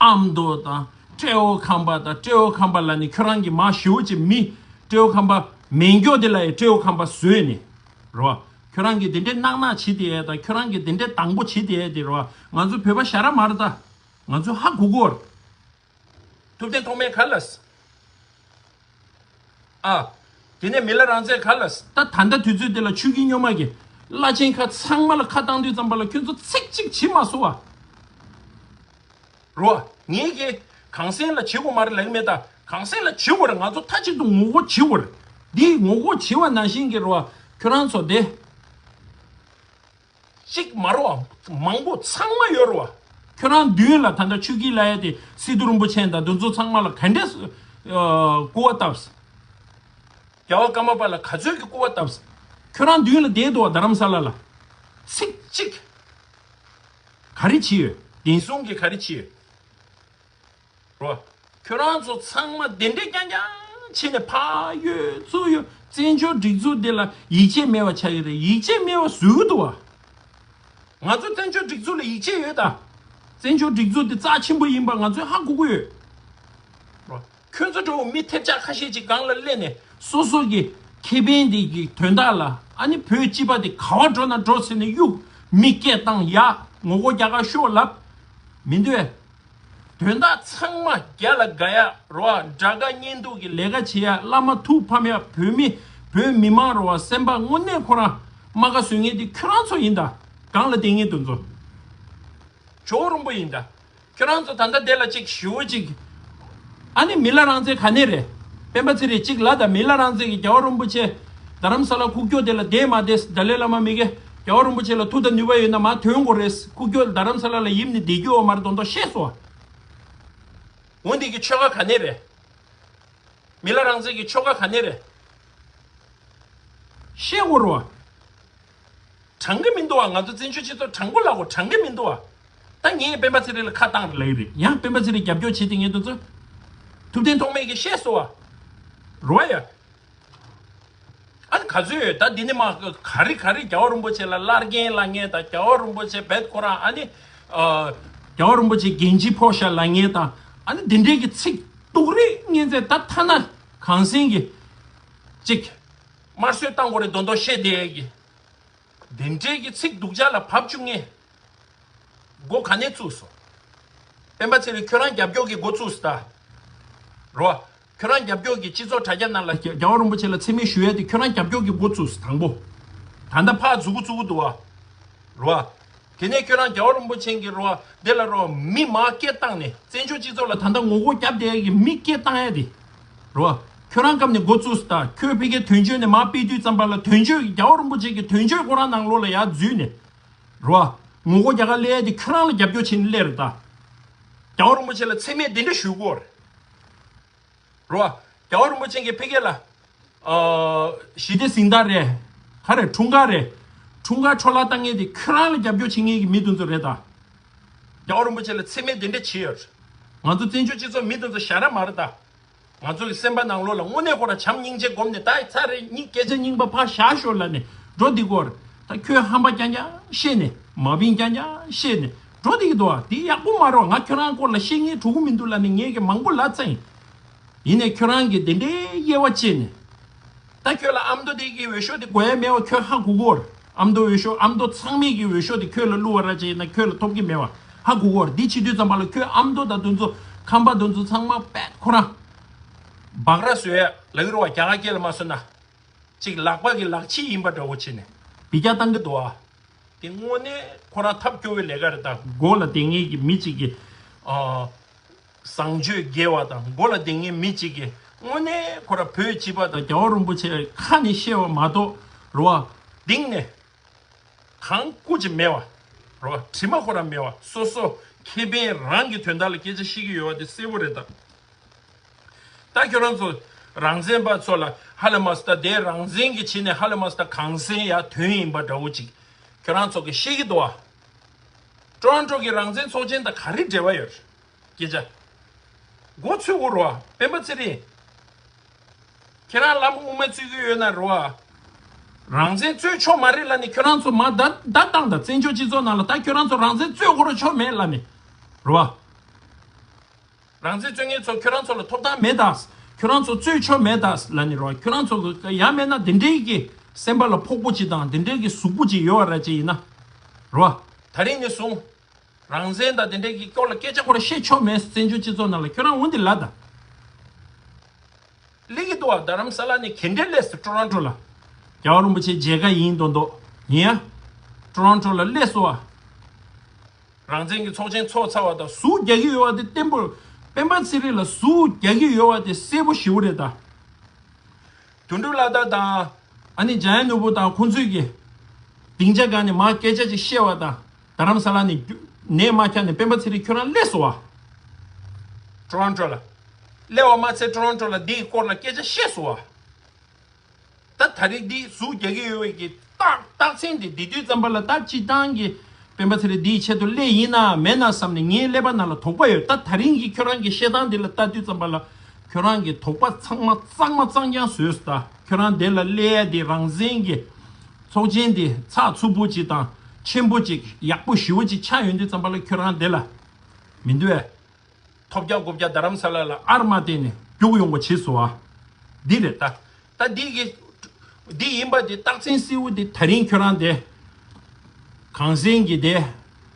ཨ་མདོ་དང་སྤྲེའུ་ཁམས་པ་དང་སྤྲེའུ་ཁམས་པ་ལབ་ནས་ཁྱོད་རང་གིས་མར་ཞེ་པོ་ཅིག་མི་སྤྲེའུ་ཁམས་པ་མེད་མགྱོགས་དེ་ལ་ཡང་སྤྲེའུ་ཁམས་པ་བཟོས་ནས། རོ། ཁྱོད་རང་གིས་དེ་འདྲའི་གནག་གནག་བྱེད་དེ་ཡས་དང་ཁྱོད་རང་གིས་དེ་འདྲའི་སྡང་པོ་བྱེད་དེ་ཡས་དེ་རོ། ང་ཚོ་བོད་པ་ཞ་ར་མ་རེད་ད། ང་ཚོ་ཧ་གོ་གོ་རེད། ཐུབ་བསྟན་ཐོགས་མེད་ག་ལ། ཨ། དེ་ནས་མི་ལ་རང་བཙན་ག་ལ། ད་ད་ལྟ་དུས་ཚོད་འདི་ལ་ཆོས་བརྒྱུད་སྨྱོན་མ་གི་བླ་ཆེན་ཁག་ཚང་མ་ལ་ཁ་བཏང་དུས་ཙམ་པ་ལ་ཁྱོད་ཚོ་ཚིག་གཅིག་བྱེད་མ་སོང་བ། རོ། ངས་ཀྱི་གངས་སེང་ལ་བྱེད་དགོས་མ་རེད་ལབ་ཀྱི་མེད་ད། གངས་སེང་ལ་བྱེད་དགོས་རེད། ང་ཚོ་མཐའ་གཅིག་ཏུ་ངོ་རྒོལ་བྱེད་དགོས་རེད། འདི་ངོ་རྒོལ་བྱེད་པ་ནང་བཞིན་གྱི་རོ། ཁྱོད་རང་ཚོ་དེ། གཅིག་མ་རེད་བ། མང་པོ་ཚང་མ་ཡོད་རེད་བ། ཁྱོད་རང་མདུན་ལ་ད་ལྟ་ཆོས་བརྒྱུད་ལབ་ཡ་དེ་སི་ཏུ་རིན་པོ་ཆེ་དང་དེ་ཚོ་ཚང་མ་ལ་ག་འདྲས་སྐུར་བ་བཏབས། རྒྱལ་བ་ཀརྨ་པ་ལ་ག་ཚོད་ཀྱི་སྐུར་བ་བཏབས། ཁྱོད་རང་མདུན་ལ་བསྡད་འདུག་བ་རྡ་རམ་ས་ལ་ལ། ཚིག་གཅིག་ག་རེ་བྱས་ཡོད། བདེན་གསུང་གི་ག་རེ་བྱས་ཡོད། རོ། ཁྱོད་རང་ཚོ་ཚང་མ་དེ་འདྲས་རྐྱང་རྐྱང་བྱས་ནས་ཕར་གཡུག་ཚུར་གཡུག་བཙན་བྱོལ་སྒྲིག་འཛུགས་འདི་ལ་ཡིད་ཆེས་མེད་པ་ཆགས་ཀྱི་རེད། ཡིད་ཆེས་མེད་པ་བཟོས་འདུག་བ། ང་ཚོ་བཙན་བྱོལ་སྒྲིག་འཛུགས་ལ་ཡིད་ཆེས་ཡོད་ད། བཙན་བྱོལ་སྒྲིག་འཛུགས་འདི་རྩ་ཆེན་པོ་ཡིན་པ་ང་ཚོས་ཧ་གོ་གི་ཡོད། རོ། ཁྱོད་ཚོ་འདྲ་བོ་མི་ཐེབས་ཆག་ཁ་ཤས་ཅིག་སྒང་ལ་སླེབས་ནས་སོ་སོ་གི་ཁེ་ཕན་འདི་གི་དོན་དག་ལ། ཨ་ནི་བོད་སྤྱི་པ་འདི་ག་བ་འགྲོ་ན་འགྲོ་ཟེར་ནས་གཡུག་མི་སྐད་བཏང་ཡ། ངོ་རྒོལ་རྒྱག་ག་ཤོག་ལབ་མི་འདོད། དོན་དག་ཚང་མ་རྒྱ་ལ་དགའ་ཡ་རོ་ཨ། དགྲ་དགའ་གཉེན་སྡུག་གི་ལས་ཀ་བྱེད་ཡ། བླ་མ་ཐུགས་ཕམ་ཡ། བོད་མི་བོད་མི་མང་རོ་ཨ། སེམས་པ་དངོས་གནས་ཁོ་རང་རྨ་ཁ་བཟོ་མཁན་དེ་ཁྱོད་རང་ཚོ་ཡིན་ད། སྒང་ལ་བསྡད་མཁན་དེ་ཚོ་ཇོ་བོ་རིན་པོ་ཡིན་ད། ཁྱོད་རང་ཚོ་ད་ལྟ་དེ་ལ་ཅིག་ཞུ་བོ་ཅིག་ཨ་ནི་མི་ལ་རང་བཙན་ག་ནས་རེད། སྤེན་པ་ཚེ་རིང་གཅིག་ལབ་དང་། མི་ལ་རང་བཙན་གྱིས་རྒྱལ་བ་རིན་པོ་ཆེ་རྡ་རམ་ས་ལ་ཁུག་ཀྱོག་དེ་ལ་བསྡད་མ་བསྡད། ཏཱ་ལའི་བླ་མ་མི་དགེ་རྒྱལ་བ་རིན་པོ་ཆེ་ལ་མཐུ་དང་ནུས་པ་ཡོད་ན་མར་ཐོན་དགོས་རེད། ཁུག་ཀྱོག་རྡ་རམ་ས་ལ་ལ་ཡིབ་ནས་བསྡད་རྒྱུ་ཡོད་མ་རེད་མདོག་མདོག་བཤད་སོང་བ། འོ་འདི་གི་ཆོལ་ཁ་ག་ནས་རེད། མི་ལ་རང་བཙན་གྱི་ཆོལ་ཁ་ག་ནས་རེད། བཤད་དགོས་རེད་བ། དྲང་གི་མི་འདུག་བ། ང་ཚོ་བཙན་བྱོལ་སྤྱི་ཚོགས་དྲང་པོ་ལབ་དགོས། དྲང་གི་མི་འདུག་བ། ད་ངས་སྤེན་པ་ཚེ་རིང་ལ་ཁ་བཏང་རེད་ལབ་ཀྱི་རེད། ཡང་སྤེན་པ་ཚེ་རིང་རྒྱབ་སྐྱོར་བྱེད་དེ་ངས་དེ་ཚོ་ཐུབ་བསྟན་ཐོགས་མེད་ཀྱིས་བཤད་སོང་བ། རོ་ཡ། ཨ་ནི་ག་ཚོད་ཡོད་ད། འདི་ནི་མ་ག་རེ་ག་རེ་རྒྱལ་བ་རིན་པོ་ཆེ་ལ་བླར་རྒན་ལབ་མཁན་དང་། རྒྱལ་བ་རིན་པོ་ཆེ་བེད་ཁོ་རང་ཨ་ནི། ཨ། རྒྱལ་བ་རིན་པོ་ཆེ་རྒན་གྱི་ཕོ་ཤ་ལབ་མཁན་དང་། ཨ་ནི་འདི་འདྲའི་གི་ཚིག་སྡུག་རིགས་ངན་ཚད་ད་ཐ་ན་གངས་སེང་གི་ཅིག་དམར་གསོད་བཏང་དགོས་རེད་མདོག་མདོག་བཤད་བསྡད་ཡས་གི། དེ་འདྲའི་གི་ཚིག་སྡུག་ཅག་ལ་བབ་བཅུག་མཁན། འགོ་ག་ནས་བཙུགས་སོང་། སྤེན་པ་ཚེ་རིང་ཁྱོད་རང་རྒྱབ་སྐྱོར་གྱི་འགོ་བཙུགས་སོང་ད། རོ། ཁྱོད་རང་རྒྱབ་སྐྱོར་གྱི་སྤྱི་ཚོགས་དྲ་རྒྱ་ནང་ལ་རྒྱལ་བ་རིན་པོ་ཆེ་ལ་མཚན་སྨད་ཞུ་ཡས་དེ་ཁྱོད་རང་རྒྱབ་སྐྱོར་གྱི་འགོ་བཙུགས་སོང་དང་པོ། ད་ལྟ་ཕར་འཛུལ་འགོ་བཙུགས་གི་འདུག་བ། རོ། དེ་ནས་ཁྱོད་རང་རྒྱལ་བ་རིན་པོ་ཆེ་གི་རོ་དེ་ལ་རོ་མི་མར་སྐད་བཏང་ནས། བཙན་བྱོལ་སྤྱི་ཚོགས་ལ་ད་ལྟ་ངོ་རྒོལ་རྒྱབ་བསྡད་ཡས་གི་མི་སྐད་བཏང་ཡས་དེ། རོ། ཁྱོད་རང་སྐབས་ནས་འགོ་བཙུགས་སོང་ད། ཁྱོད་ཕ་གིར་དོན་གཅོད་ནས་མར་ཕུད་དུས་ཙམ་པ་ལ་དོན་གཅོད་ཀྱི་རྒྱལ་བ་རིན་པོ་ཆེ་གི་དོན་གཅོད་ཁོ་རང་ནང་ལོགས་ལ་ཡར་འཛུལ་ནས། རོ། ངོ་རྒོལ་རྒྱག་ག་སླེབས་ཡས་དེ་ཁྱོད་རང་ལ་རྒྱབ་སྐྱོར་བྱས་ནས་སླེབས་རེད་ད། རྒྱལ་བ་རིན་པོ་ཆེ་ལ་མཚན་སྨད་འདི་འདྲ་ཞུ་དགོས་རེད། རོ། རྒྱལ་བ་རིན་པོ་ཆེ་གིས་ཕ་གི་ལ། ཨ། ཞི་བདེ་གཟེངས་རྟགས་རེད། ག་རེ་འཁྲུངས་སྐར་རེད། འཁྲུངས་སྐར་འཕྲོ་བརླག་བཏང་མཁན་དེ་ཁྱོད་རང་ལ་རྒྱབ་སྐྱོར་བྱེད་མཁན་གྱི་མི་དེ་ཚོ་རེད་ད། རྒྱལ་བ་རིན་པོ་ཆེ་ལ་མཚན་སྨད་དེ་འདྲ་བྱས་ཡོད་རེད། ང་ཚོ་བཙན་བྱོལ་སྤྱི་ཚོགས་མི་དེ་ཚོ་ཞ་ར་མ་རེད་ད། ང་ཚོ་གི་སེམས་པ་ནང་ལོགས་ལ་དངོས་གནས་ཁོ་རང་བྱམས་སྙིང་རྗེ་སྒོམ་ནས། ད་ཚར་རེད། སྙིང་སྐད་ཆ་རྙིང་པ་ཕར་བཞག་ཤོག་ལབ་ནས་འགྲོ་འདི་སྐོར། ད་ཁྱོད་ཧམ་པ་རྐྱང་རྐྱང་བཤད་ནས། མ་བིན་རྐྱང་རྐྱང་བཤད་ནས་འགྲོ་འདི་གི་འདུག་བ། དེ་ཡག་པོ་མ་རེད་བ། ང་ཁྱོད་རང་སྐོར་ལ་བཤད་མཁན་གྲུ་གུ་མི་འདུག་ལབ་ནས་ངས་གི་མང་པོ་ལབ་ཚར་ཡིན། ཡིན་ནའི་ཁྱོད་རང་གིས་དེ་འདྲའི་དབྱེ་བ་ཕྱེ་ནས། ད་ཁྱོད་ལ་ཨ་མདོ་དེ་གི་འོས་ཤོག་དེ་དགོས་ཡ་མེད་པ་ཁྱོད་ཧ་གོ་གོ། ཨ་མདོ་འོས་ཤོག་ཨ་མདོ་ཚང་མས་ཀྱི་འོས་ཤོག་དེ་ཁྱོད་ལ་བླུགས་པ་ར་བྱས་ན་ཁྱོད་ལ་ཐོབ་ཀྱི་མེད་པ་ཧ་གོ་གོ། འདི་བྱེད་དུས་ཙམ་པ་ལ་ཁྱོད་ཨ་མདོ་དང་དེ་ཚོ་ཁམས་པ་དེ་ཚོ་ཚང་མ་པད་ཁོ་རང་སྦག་ར་བཟོས་ཡ་ལབ་ཀྱི་རེད་བ། རྒྱ་གར་སྐད་ལ་མ་བཟོས་ན། ཅིག་ལག་པ་གི་ལག་ཕྱིས་ཡིན་པ་འདྲ་བོ་བྱས་ནས་འབུད་རྒྱག་བཏང་གི་འདུག་ཨ། དེ་དངོས་གནས་ཁོ་རང་ཐབས་སྐྱོ་བའི་ལས་ཀ་རེད་ད། མགོ་ལ་བསྡད་མཁན་གྱི་མི་གཅིག་གིས་ཨ། བཟང་སྤྱོད་དགེ་བ་དང་མགོ་ལ་བསྡད་མཁན་མི་གཅིག་གིས་དངོས་གནས་ཁོ་རང་བོད་སྤྱི་པ་དང་རྒྱལ་བ་རིན་པོ་ཆེ་ཁ་ནས་བཤད་པ་མ་གཏོགས་རེད་བ། གཏིང་ནས་གང་སྐུ་ཅིག་མེད་པ་རེད་བ། དྲི་མ་ཁོ་རང་མེད་པ། སོ་སོ་ཁེ་ཕན་རང་གི་དོན་དག་ལ་སྐད་ཆ་བཤད་ཀྱི་ཡོད་པ་དེ་གསལ་པོ་རེད་ད། ད་ཁྱོད་རང་ཚོ་རང་བཙན་པ་ཚོ་ལ་ཧ་ལས་མ་སོང་ད། དེ་རང་བཙན་གྱི་བྱས་ནས་ཧ་ལས་མ་སོང་ད། གངས་སེང་ཡ་དོན་ཡིན་པ་འདྲ་བོ་ཅིག་ཁྱོད་རང་ཚོ་གིས་བཤད་ཀྱི་འདུག་བ། ཀྲོ་རོན་ཀྲོ་གི་རང་བཙན་ཚོགས་ཆེན་དང་ག་རེ་འབྲེལ་བ་ཡོད་རེད། སྐད་ཆ་མགོ་ཚོས་གོ་རོ་བ། སྤེན་པ་ཚེ་རིང་། ཁྱེད་རང་ལམ་དབུ་མ་རྩོད་ཀྱི་ཡོད་ན་རོ་བ། རང་བཙན་རྩོད་ཆོག་མ་རེད་ལབ་ནས་ཁྱོད་རང་ཚོ་མ་བརྡ་བརྡ་བཏང་ད། བཙན་བྱོལ་སྤྱི་ཚོགས་ནང་ལ་ད་ཁྱོད་རང་ཚོ་རང་བཙན་རྩོད་དགོས་རོ་ཆོག་མེད་ལབ་ནས་རོ་བ། རང་བཙན་རྩོད་མཁན་ཚོ་ཁྱོད་རང་ཚོ་ལ་ཐོབ་ཐང་མེད་ད། ཁྱོད་རང་ཚོ་རྩོད་ཆོག་མེད་ད་ལབ་ནས་རོ། ཁྱོད་རང་ཚོ་ཡང་མེད་ན་དེ་འདྲའི་གི་སེམས་པ་ལ་ཕོག་པོ་ཅིག་དང་དེ་འདྲའི་གི་གཟུགས་པོ་ཅིག་ཡོད་པ་ར་ཅིག་ཡིན་ན་རོ། ད་རིང་ནས་བཟུང་རང་བཙན་དང་དེ་འདྲའི་གི་སྐོར་ལ་སྐད་ཆ་ཁོ་ར་བཤད་ཆོག་མེད། བཙན་བྱོལ་སྤྱི་ཚོགས་ནང་ལ་ཁྱོད་རང་འོན་ཏེ་ལབ་ད། སླེབས་ཀྱི་འདུག་བ། རྡ་རམ་ས་ལ་ནས་ག་འདྲས་སླེབས་སོང་། ཀྲོ་རོན་ཀྲོ་ལ། རྒྱལ་བ་རིན་པོ་ཆེ་མཇལ་ཁ་ཡིན་མདོག་མདོག་ཡིན་ཡ། ཀྲོ་རོན་ཀྲོ་ལ་སླེབས་སོང་བ། རང་བཙན་གྱི་ཚོགས་ཆེན་ཚོགས་ཚར་བ་དང་ཟུག་རྒྱག་གི་ཡོད་པ་དེ་བརྟན་པོ། སྤེན་པ་ཚེ་རིང་ལ་ཟུག་རྒྱག་གི་ཡོད་པ་དེ་གསལ་པོ་ཞེ་པོ་རེད་ད། དོན་གྲུབ་ལྷ་དར་དང་། ཨ་ནི་འཇམ་དབྱངས་ནོར་བུ་དང་ཁོང་ཚོས་ཀྱི་སྡིངས་ཆ་སྒང་ནས་མར་སྐད་ཆ་ཅིག་བཤད་པ་དང་། རྡ་རམ་ས་ལ་ནས་རྒྱུ་ནས་མར་འཁྱམས་ནས་སྤེན་པ་ཚེ་རིང་ཁྱོད་རང་སླེབས་སོང་བ། ཀྲོ་རོན་ཀྲོ་ལ། སླེབས་པ་མ་ཚད་ཀྲོ་རོན་ཀྲོ་ལ་འདིའི་སྐོར་ལ་སྐད་ཆ་བཤད་སོང་བ། ད་ད་རེས་འདི་ཟུག་རྒྱག་གི་ཡོད་པའི་གི་རྟགས་རྟགས་མཚན་དེ་འདི་དུས་ཙམ་པ་ལ་ད་སྤྱི་བཏང་གི་སྤེན་པ་ཚེ་རིང་འདིའི་ཆེད་དུ་སླེབས་ཡིན་ན་མེད་ན་བསམ་ནས་ངའི་ཀླད་པ་ནང་ལ་དོགས་པ་ཡོད། ད་ད་རིང་གི་ཁྱོད་རང་གི་བཤད་སྟངས་འདི་ལ་ལྟ་དུས་ཙམ་པ་ལ་ཁྱོད་རང་གི་དོགས་པ་ཚང་མ་གཙང་མ་གཙང་རྐྱང་བཟོས་སོང་། ད་ཁྱོད་རང་འདི་ལ་སླེབས་ཡ་འདི་རང་བཙན་གྱི་ཚོགས་ཆེན་འདི་ཚགས་ཚུད་པོ་ཅིག་དང་ཆེན་པོ་ཅིག་ཡག་པོ་ཞེ་པོ་ཅིག་ཆགས་ཡོང་དུས་ཙམ་པ་ལ་ཁྱོད་རང་འདི་ལ་མི་འདུག་བས། ཐོབ་རྒྱག་དགོ་རྒྱག་རྡ་རམ་ས་ལ་ལ་ཨར་མ་བསྟན་ནས་རྒྱུགས་ཡོང་བ་བྱས་སོང་བ། འདི་རེད་ད། ད་འདི་གི་འདི་ཡིན་པ་འདི་རྟགས་མཚན་གསལ་བོ་འདི་ད་རིང་ཁྱོད་རང་དེ་གངས་སེང་གི་དེ་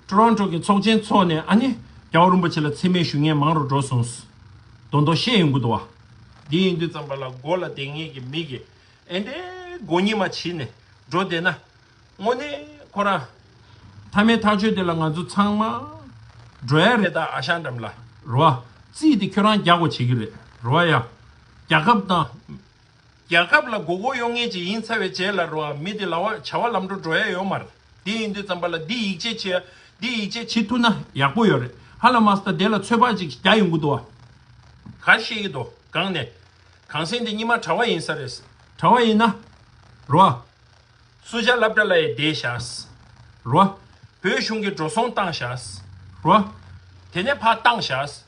ཀྲོ་རོན་ཀྲོ་གི་ཚོགས་ཆེན་ཚོགས་ནས་ཨ་ནི་རྒྱལ་བ་རིན་པོ་ཆེ་ལ་མཚན་སྨད་ཞུ་མཁན་མང་རུ་འགྲོ་སོང་། མདོག་མདོག་བཤད་ཡོང་གི་འདུག་བ། འདི་ཡིན་དུས་ཙམ་པ་ལ་མགོ་ལ་བསྡད་མཁན་གྱི་མི་གི་ཨེ་འདྲའི་མགོ་གཉིས་མ་བྱས་ནས་འགྲོ་བསྡད་ན། དངོས་གནས་ཁོ་རང་མཐའ་མའི་ཐག་གཅོད་དེ་ལ་ང་ཚོ་ཚང་མ་འགྲོ་ཡ་རེད་ད། ཨ་ཞང་འགྲམ་ལ་རོ་བ། རྩིས་དེ་ཁྱོད་རང་རྒྱག་དགོས་བྱེད་ཀྱི་རེད་རོ་བ་ཡ། རྒྱལ་ཁབ་དང་། རྒྱལ་ཁབ་ལ་མགོ་སྐོར་གཡོག་མཁན་ཅིག་ཡིན་ཚར་བའི་རྗེས་ལ་རོ་བ་མི་དེ་ལ་བ་བྱ་བ་ལམ་འགྲོ་འགྲོ་ཡ་ཡོད་མ་རེད། དེ་ཡིན་དུས་ཙམ་པ་ལ་འདི་ཡིད་ཆེས་བྱེད་འདི་ཡིད་ཆེས་བྱེད་ཐུབ་ན་ཡག་པོ་ཡོད་རེད། ཧ་ལ་མ་སྟ་དེ་ལ་ཚོད་དཔག་ཅིག་རྒྱག་ཡོང་གི་འདུག་བ། ག་ཤེས་ཀྱི་འདུག་གང་ནས། གངས་སེང་དེ་སྙེ་མ་གྲྭ་བ་ཡིན་ས་རེད། གྲྭ་བ་ཡིན་ན། རོ་བ། སུ་ཇཱ་སློབ་གྲྭ་ལ་ཡི་བསྡད་བཞག་རོ། བོད་གཞུང་གི་འགྲོ་སོང་བཏང་བཞག་རོ། དེ་ནས་ཕར་བཏང་བཞག་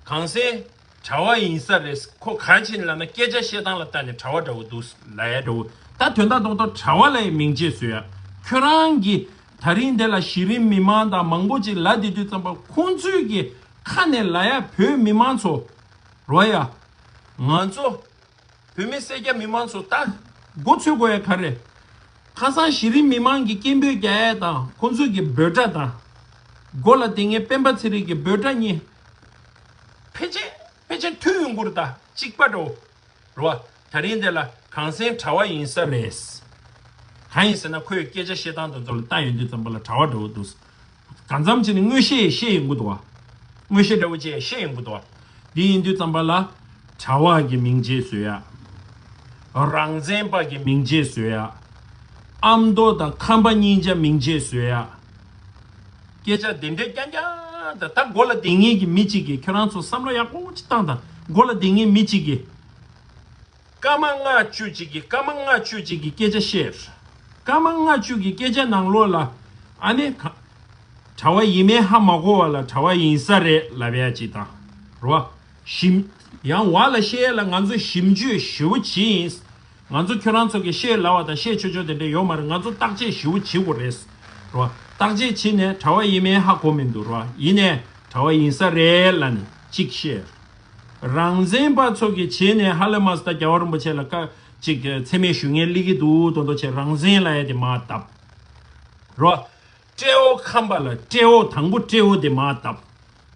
གངས་སེང་གྲྭ་བ་ཡིན་ས་རེད། ཁོ་ག་རེ་བྱས་ནས་ལབ་ན་སྐད་ཆ་བཤད་སྟངས་ལ་ལྟ་ནས་གྲྭ་བ་འདྲ་བོ་འདུག་ལབ་ཡ་འདྲ་བོ། ད་དོན་དག་རྡོག་རྡོག་གྲྭ་བ་ལ་ཡི་མིང་ཆད་བཟོས་ཡ། ཁྱོད་རང་གིས་ད་རིང་འདི་ལ་གཞི་རིམ་མི་མང་དང་མང་པོ་ཅིག་ལབ་བསྡད་དུས་ཙམ་པ་ཁོང་ཚོས་ཀྱི་ཁ་ནས་ལབ་ཡ་བོད་མི་མང་ཚོ། རོ་ཡ། ང་ཚོ། བོད་མི་སེར་སྐྱ་མི་མང་ཚོ་ད་མགོ་ཚོས་དགོས་ཡ་ག་རེ། ཁ་སང་གཞི་རིམ་མི་མང་གི་སྐད་འབོད་རྒྱག་ཡ་དང་ཁོང་ཚོས་ཀྱི་འབོད་སྒྲ་དང་། མགོ་ལ་དེ་ངའི་སྤེན་པ་ཚེ་རིང་གི་འབོད་སྒྲ་གཉིས། ཕལ་ཆེར་ཕལ་ཆེར་མཐུན་ཡོང་གི་རེད་ད་གཅིག་པ་འགྲོ། རོ། ད་རིང་འདི་ལ་གངས་སེང་གྲྭ་བ་ཡིན་ས་རེད། གང་ཡིན་ཟེར་ན་ཁོས་སྐད་ཆ་བཤད་སྟངས་དེ་ཚོ་ལ་ལྟ་ཡོང་དུས་ཙམ་པ་ལ་གྲྭ་བ་འགྲོ་གི་འདུག་གང་འཚམ་བྱས་ནས་མངོན་ཤེས་ཤེས་ཡོང་གི་འདུག་བ། མངོན་ཤེས་འདྲ་བོ་ཅིག་ཤེས་ཡོང་གི་འདུག་བ། འདི་ཡིན་དུས་ཙམ་པ་ལ་གྲྭ་བ་གི་མིང་ཆད་བཟོས་ཡ། རང་བཙན་པ་གི་མིང་ཆད་བཟོས་ཡ། ཨ་མདོ་དང་ཁམས་པ་གཉིས་ཆ་མིང་ཆད་བཟོས་ཡ། སྐད་ཆ་དེ་འདྲའི་རྐྱང་རྐྱང་དང་ད་མགོ་ལ་དེ་ངེད་ཀྱི་མི་གཅིག་གིས་ཁྱོད་རང་ཚོ་བསམ་བློ་ཡག་པོ་ཅིག་བཏང་དང་མགོ་ལ་དེ་ངེད་མི་གཅིག་གིས། སྐར་མ་ལྔ་བཅུ་གཅིག་གི་སྐར་མ་ལྔ་བཅུ་གཅིག་གི་སྐད་ཆ་བཤད། སྐར་མ་ལྔ་བཅུ་གི་སྐད་ཆ་ནང་ལོགས་ལ་ཨ་ནི་ག་གྲྭ་བ་ཡིན་མིན་ཧ་མ་གོ་བ་ལ་གྲྭ་བ་ཡིན་ས་རེད་ལབ་ཡ་ཅིག་དང་། རོ། ཞིབ་ཡང་བ་ལ་བཤད་ཡ་ལ་ང་ཚོ་ཞིབ་འཇུག་ཞེ་པོ་བྱེད་ཡིན། ང་ཚོ་ཁྱོད་རང་ཚོ་གི་བཤད་ལབ་པ་དང་བཤད་ཆོག་ཆོག་དེ་འདྲ་ཡོད་མ་རེད། ང་ཚོ་བརྟག་དཔྱད་ཞེ་པོ་བྱེད་དགོས་རེད། རོ། བརྟག་དཔྱད་བྱེད་ནས་གྲྭ་བ་ཡིན་མིན་ཧ་གོ་མི་འདུག་རོ། ཡིན་ནའི་གྲྭ་བ་ཡིན་ས་རེད་ལབ་ནས་གཅིག་བཤད། རང་བཙན་པ་ཚོ་གི་བྱས་ནས་ཧ་ལས་མ་སོང་ད། རྒྱལ་བ་རིན་པོ་ཆེ་ལ་བཀའ་ཅིག་མཚན་སྨད་ཞུ་མཁན་སླེབས་ཀྱི་འདུག་དོན་དུ་བྱས། རང་བཙན་ལབ་ཡ་དེ་མར་བརྡབས། རོ། སྤྲེའུ་ཁམས་པ་ལ་སྤྲེའུ་དང་པོ་སྤྲེའུ་དེ་མར་བརྡབས།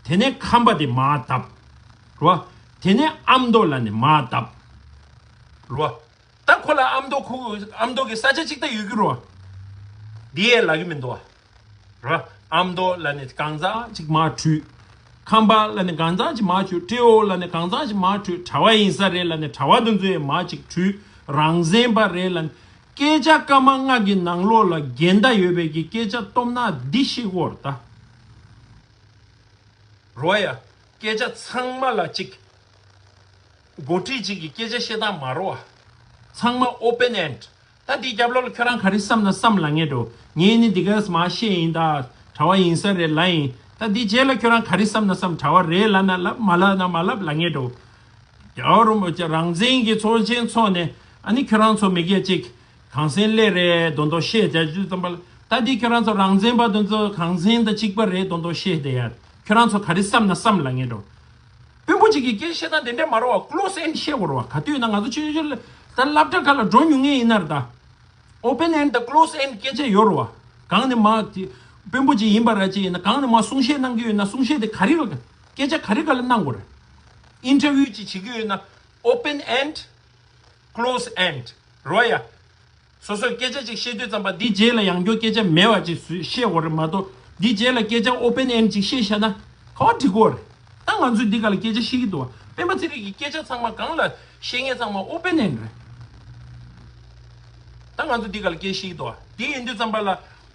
དེ་ནས་ཁམས་པ་དེ་མར་བརྡབས། རོ། དེ་ནས་ཨ་མདོ་ལབ་ནས་མར་བརྡབས། རོ། ད་ཁོ་ལ་ཨ་མདོ་ཁུ་ཨ་མདོ་གི་ས་ཆ་གཅིག་ད་ཡོད་ཀྱི་རོ། འདི་ཡས་ལབ་ཀྱི་མི་འདུག་བ། རོ། ཨ་མདོ་ལབ་ནས་གང་ཟག་ཅིག་མར་བྲུས། ཁམས་པ་ལབ་ནས་གང་ཟག་ཅིག་མར་བྲུས། སྤྲེའུ་ལབ་ནས་གང་ཟག་ཅིག་མར་བྲུས། གྲྭ་བ་ཡིན་ས་རེད་ལབ་ནས་གྲྭ་བ་དེ་ཚོ་ཡས་མར་ཅིག་བྲུས། རང་བཙན་པ་རེད་ལབ་ནས། སྐད་ཆ་སྐར་མ་ལྔ་གི་ནང་ལོགས་ལ་འགལ་ཟླ་ཡོད་པའི་གི་སྐད་ཆ་སྟོབས་ན་འདི་ཤེས་དགོས་རེད་ད། རོ་ཡ། སྐད་ཆ་ཚང་མ་ལ་གཅིག་འགོ་ཁྲིད་གཅིག་གི་སྐད་ཆ་བཤད་སྟངས་མ་རོ་བ། ཚང་མ་open end། ད་འདི་རྒྱབ་ལོགས་ལ་ཁྱོད་རང་ག་རེ་བསམ་ན་བསམ་ལབ་ངེས་འགྲོ། ངས་ནི་འདི་གས་མ་བཤད་ཡིན་ད། གྲྭ་བ་ཡིན་ས་རེད་ལབ་ཡིན། ད་འདི་རྗེས་ལ་ཁྱོད་རང་ག་རེ་བསམ་ན་བསམ། གྲྭ་བ་རེད་ལབ་ན་ལབ། མ་ལབ་ན་མ་ལབ་ལབ་ངེས་འགྲོ། རྒྱལ་བ་རིན་པོ་ཆེ་རང་བཙན་གྱི་ཚོགས་ཆེན་ཚོགས་ནས་ཨ་ནི་ཁྱོད་རང་ཚོ་མི་སྐད་ཅིག་གངས་སེང་ལས་རེད་དོན་དུ་བཤད་རྒྱ་ཇུས་ཙམ་པ་ལ། ད་འདི་ཁྱོད་རང་ཚོ་རང་བཙན་པ་དེ་ཚོ་གངས་སེང་དང་གཅིག་པ་རེད་དོན་དུ་བཤད་བསྡད་ཡ། ཁྱོད་རང་ཚོ་ག་རེ་བསམ་ན་བསམ་ལབ་ངེས་འགྲོ། དཔོན་པོ་གཅིག་གིས་སྐད་བཤད་སྟངས་དེ་འདྲས་མ་རེད་བ། close end བཤད་དགོས་རེད་བ། ག་དུས་ཡིན་ན་ང་ཚོ་ཆུང་ཆུང་ལ་ད་སློབ་གྲྭ་ཁག་ལ་འགྲོ་མྱོང་མཁན་ཡིན་ན་རེད་ད། open end དང་close end སྐད་ཆ་ཡོད་རེད་བ། གང་ནས་མར་དེ་དཔོན་པོ་གཅིག་ཡིན་པ་ར་ཅིག་ཡིན་ན་གང་ནས་མར་གསུང་བཤད་གནང་གི་ཡོད་ན་གསུང་བཤད་དེ་ག་རེ་ལ་སྐད་ཆ་ག་རེ་ག་ལ་གནང་དགོས་རེད། interview ཅིག་བྱེད་ཀྱི་ཡོད་ན་open end close end རོ་ཡ། སོ་སོས་སྐད་ཆ་ཅིག་བཤད་དུས་ཙམ་པ་འདི་རྗེས་ལ་ཡང་བསྐྱར་སྐད་ཆ་མེད་པ་ཅིག་བཤད་དགོས་རེད་མ་གཏོགས། འདི་རྗེས་ལ་སྐད་ཆ་open end ཅིག་བཤད་བཞག་ན་ག་བ་འགྲིག་གོ་རེད། ད་ང་ཚོས་འདི་ག་ལ་སྐད་ཆ་བཤད་ཀྱི་འདུག་བ། སྤེན་པ་ཚེ་རིང་གི་སྐད་ཆ་ཚང་མ་གང་ལ་བཤད་མཁན་ཚང་མ་open end རེད། ད་ང་ཚོ་འདི་ག་ལ་སྐད་བཤད་ཀྱི་འདུག་བ། དེ་ཡིན་དུས་ཙམ་པ་ལ་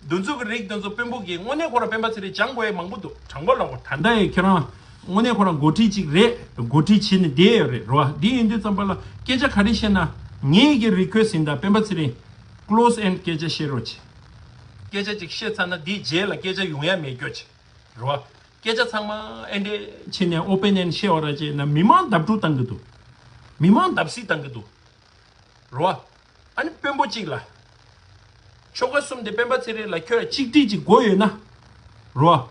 འདི་ཚོ་གི་རིགས་འདི་ཚོ་དཔོན་པོ་གིས་དངོས་གནས་ཁོ་རང་སྤེན་པ་ཚེ་རིང་སྦྱང་དགོས་ཡ་མང་པོ་འདུག་དྲང་པོ་ལབ་དགོས། ད་ལྟ་ཡི་ཁྱེད་རང་དངོས་གནས་ཁོ་རང་འགོ་ཁྲིད་ཅིག་རེད། འགོ་ཁྲིད་བྱས་ནས་བསྡད་ཡོད་རེད་རོ། འདི་ཡིན་དུས་ཙམ་པ་ལ་སྐད་ཆ་ག་རེ་བཤད་ན་ངེད་ཀྱི་request ཡིན། ད་སྤེན་པ་ཚེ་རིང་close end སྐད་ཆ་བཤད་རོགས་བྱེད། སྐད་ཆ་ཅིག་བཤད་ཚར་ན་འདིའི་རྗེས་ལ་སྐད་ཆ་ཡོང་ཡ་མེད་སྐྱོ་བྱེད་རོ། སྐད་ཆ་ཚང་མ་ཨེ་འདྲས་བྱས་ནས་open end བཤད་བ་ར་བྱས་ན་མི་མང་བརྡབ་འཁྲུག་བཏང་གི་འདུག་མི་མང་བརྡབ་གསིག་བཏང་གི་འདུག་རོ། ཨ་ནི་དཔོན་པོ་གཅིག་ལ། ཆོལ་ཁ་གསུམ་དེ་སྤེན་པ་ཚེ་རིང་ལ་ཁྱོད་གཅིག་སྒྲིལ་གཅིག་དགོས་ཡོད་ན། རོ།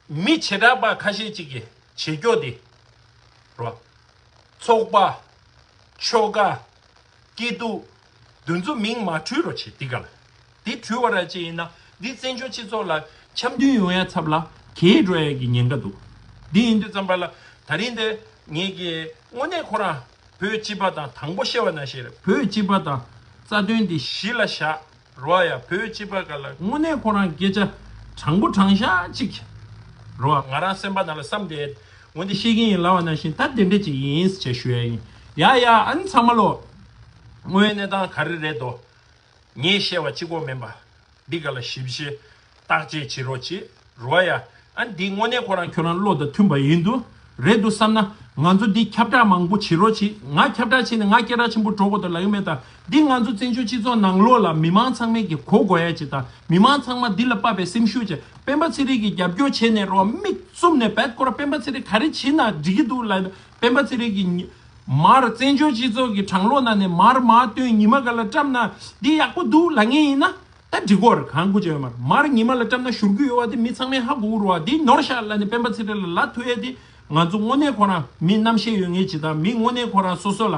མི་བྱེ་བྲག་པ་ཁ་ཤས་གཅིག་གིས་བྱེད་སྐྱོ་དེ། རོ། ཚོགས་པ། ཆོལ་ཁ། སྐྱིད་སྡུག་འདི་ཚོ་མིང་མ་བྲུས་རོགས་བྱེད། འདི་ག་ལ། འདི་བྲུས་བ་ར་ཅིག་ཡིན་ན་འདི་བཙན་བྱོལ་སྤྱི་ཚོགས་ལ་འཆམ་མཐུན་ཡོང་ཡ་ཚབ་ལ་གས་འགྲོ་ཡ་གི་ཉེན་ཁ་འདུག་འདི་ཡིན་དུས་ཙམ་པ་ལ་ད་རིང་འདི་ངེད་ཀྱི་དངོས་གནས་ཁོ་རང་བོད་སྤྱི་པ་དང་དང་པོ་བཤད་བ་ནང་བཞིན་རེད། བོད་སྤྱི་པ་དང་རྩ་དོན་འདི་གཞི་ལ་བཞག་རོ་ཡ། བོད་སྤྱི་པ་ག་ལ་དངོས་གནས་ཁོ་རང་སྐད་ཆ་དྲང་པོ་དྲང་བཞག་ཅིག་རོ། ང་རང་སེམས་པ་ནང་ལ་བསམ་བསྡད་འོ་འདི་བཤད་ཀྱི་ཡིན་ལབ་བ་ནང་བཞིན་ད་དེ་འདྲ་ཅིག་ཡིན་ཟེར་ཞུ་ཡ་ཡིན། ཡ་ཡ། ཨ་ནི་ཚང་མ་ལོ། དངོས་ཡོད་གནས་སྟངས་ག་རེ་རེད་དོ། ངས་བཤད་པ་གཅིག་པོ་མིན་པ། འདི་ག་ལ་ཞིབ་ཞིབ་བརྟག་དཔྱད་བྱེད་རོགས་གྱིས་རོ་ཡ། ཨ་འདི་དངོས་གནས་ཁོ་རང་ཁྱོད་རང་བློ་དང་མཐུན་པ་ཡིན་འདུག་རེད་འདུག་བསམ་ན་ང་ཚོ་འདི་ཁྱབ་བསྒྲགས་མང་པོ་བྱེད་རོགས་གྱིས། ང་ཁྱབ་བསྒྲགས་བྱས་ནས་ང་སྐད་གྲགས་ཆེན་པོ་འགྲོ་དགོས་དོན་ལ་ཡོད་མེད་དང་། འདི་ང་ཚོ་བཙན་བྱོལ་སྤྱི་ཚོགས་ནང་ལོགས་ལ་མི་མང་ཚང་མས་ཀྱི་གོ་དགོས་ཡ་ཅིག་དང་། མི་མང་ཚང་མ་འདི་ལ་དཔའ་བའི་སེམས་ཤུགས་ཅིག་སྤེན་པ་ཚེ་རིང་གི་རྒྱབ་སྐྱོར་བྱས་ནས་རོ། མིག་བཙུམ་ནས་བད་ཁོ་ར་སྤེན་པ་ཚེ་རིང་ག་རེ་བྱེད་ན་འགྲིག་གི་འདུག་ལ། སྤེན་པ་ཚེ་རིང་གི་ཉི་མར་བཙན་བྱོལ་སྤྱི་ཚོགས་ཀྱི་གྲང་གློག་ནང་ནས་མར་མར་བཏོན་ཉི་མ་ག་ལ་བཀྲམ་ན་འདི་ཡག་པོ་འདུག་ལབ་མཁན་ཡིན་ན། ད་འགྲིག་གོ་རེད། གང་དགོས་ཀྱི་ཡོད་མ་རེད། མར་ཉི་མ་ལ་བཀྲམ་ན་བཞུར་གི་ཡོད་བ་དེ་མི་ཚང་མས་ཧ་གོ་གི་རེད་བ། འདི་ནོར་ཤག་ལབ་ནས་སྤེན་པ་ཚེ་རིང་ལ་ལབ་ཐུབ་ཡས་དེ་ང་ཚོ་དངོས་གནས་ཁོ་རང་མི་རྣམ་ཤེས་ཡོད་མཁན་ཅིག་དང་། མི་དངོས་གནས་ཁོ་རང་སོ་སོ་ལ་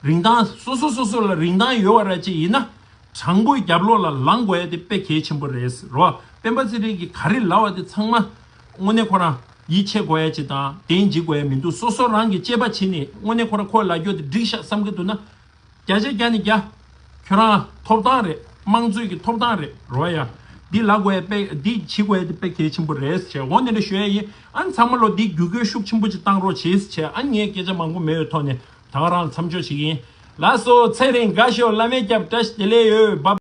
རིན་ཐང་། སོ་སོ་སོ་སོ་ལ་རིན་ཐང་ཡོད་བ་ར་ཅིག་ཡིན་ན། དྲང་པོའི་རྒྱབ་ལོགས་ལ་ལངས་དགོས་ཡ་དེ་དཔེ་གལ་ཆེན་པོ་རེད་རོ། སྤེན་པ་ཚེ་རིང་གིས་ག་རེ་ལབ་པ་དེ་ཚང་མ་དངོས་གནས་ཁོ་རང་ཡིད་ཆེས་དགོས་ཡ་ཅིག་དང་དེ་འཇིགས་དགོས་ཡ་མི་འདུག་སོ་སོ་རང་གིས་དཔྱད་པ་བྱས་ནས་དངོས་གནས་ཁོ་རང་ཁོ་ལབ་རྒྱུ་དེ་འགྲིག་ཤག་བསམ་གྱི་འདུག་ན། བརྒྱ་ཆ་བརྒྱ་ནས་བརྒྱ། ཁྱོད་རང་ཐོབ་ཐང་རེད། དམངས་གཙོའི་གི་ཐོབ་ཐང་རེད་རོ་ཡ། འདི་ལབ་དགོས་ཡ་དཔེ་འདི་བྱེད་དགོས་ཡ་དེ་དཔེ་གལ་ཆེན་པོ་རེད་ཟེར་འོ་ནས་འདྲ་ཞུ་ཡ་ཡིན། ཨ་ནི་ཚང་མ་ལོ་འདི་བརྒྱུད་སྐུལ་ཤུགས་ཆེན་པོ་ཅིག་བཏང་རོགས་བྱེད་ཟེར། ཨ་ནི་ངས་སྐད་ཆ་མང་པོ་མེད་པའི་ཐོག་ནས་ད་ག་རང་ལ་མཚམས་འཇོག་བྱེད་ཀྱི་ཡིན། ལགས་སོ། ཚེ་རིང་དགའ་ཤོག་བླ་མས་སྐྱབས། བཀྲ་ཤིས་བདེ་ལེགས་ཡོད། བཱ།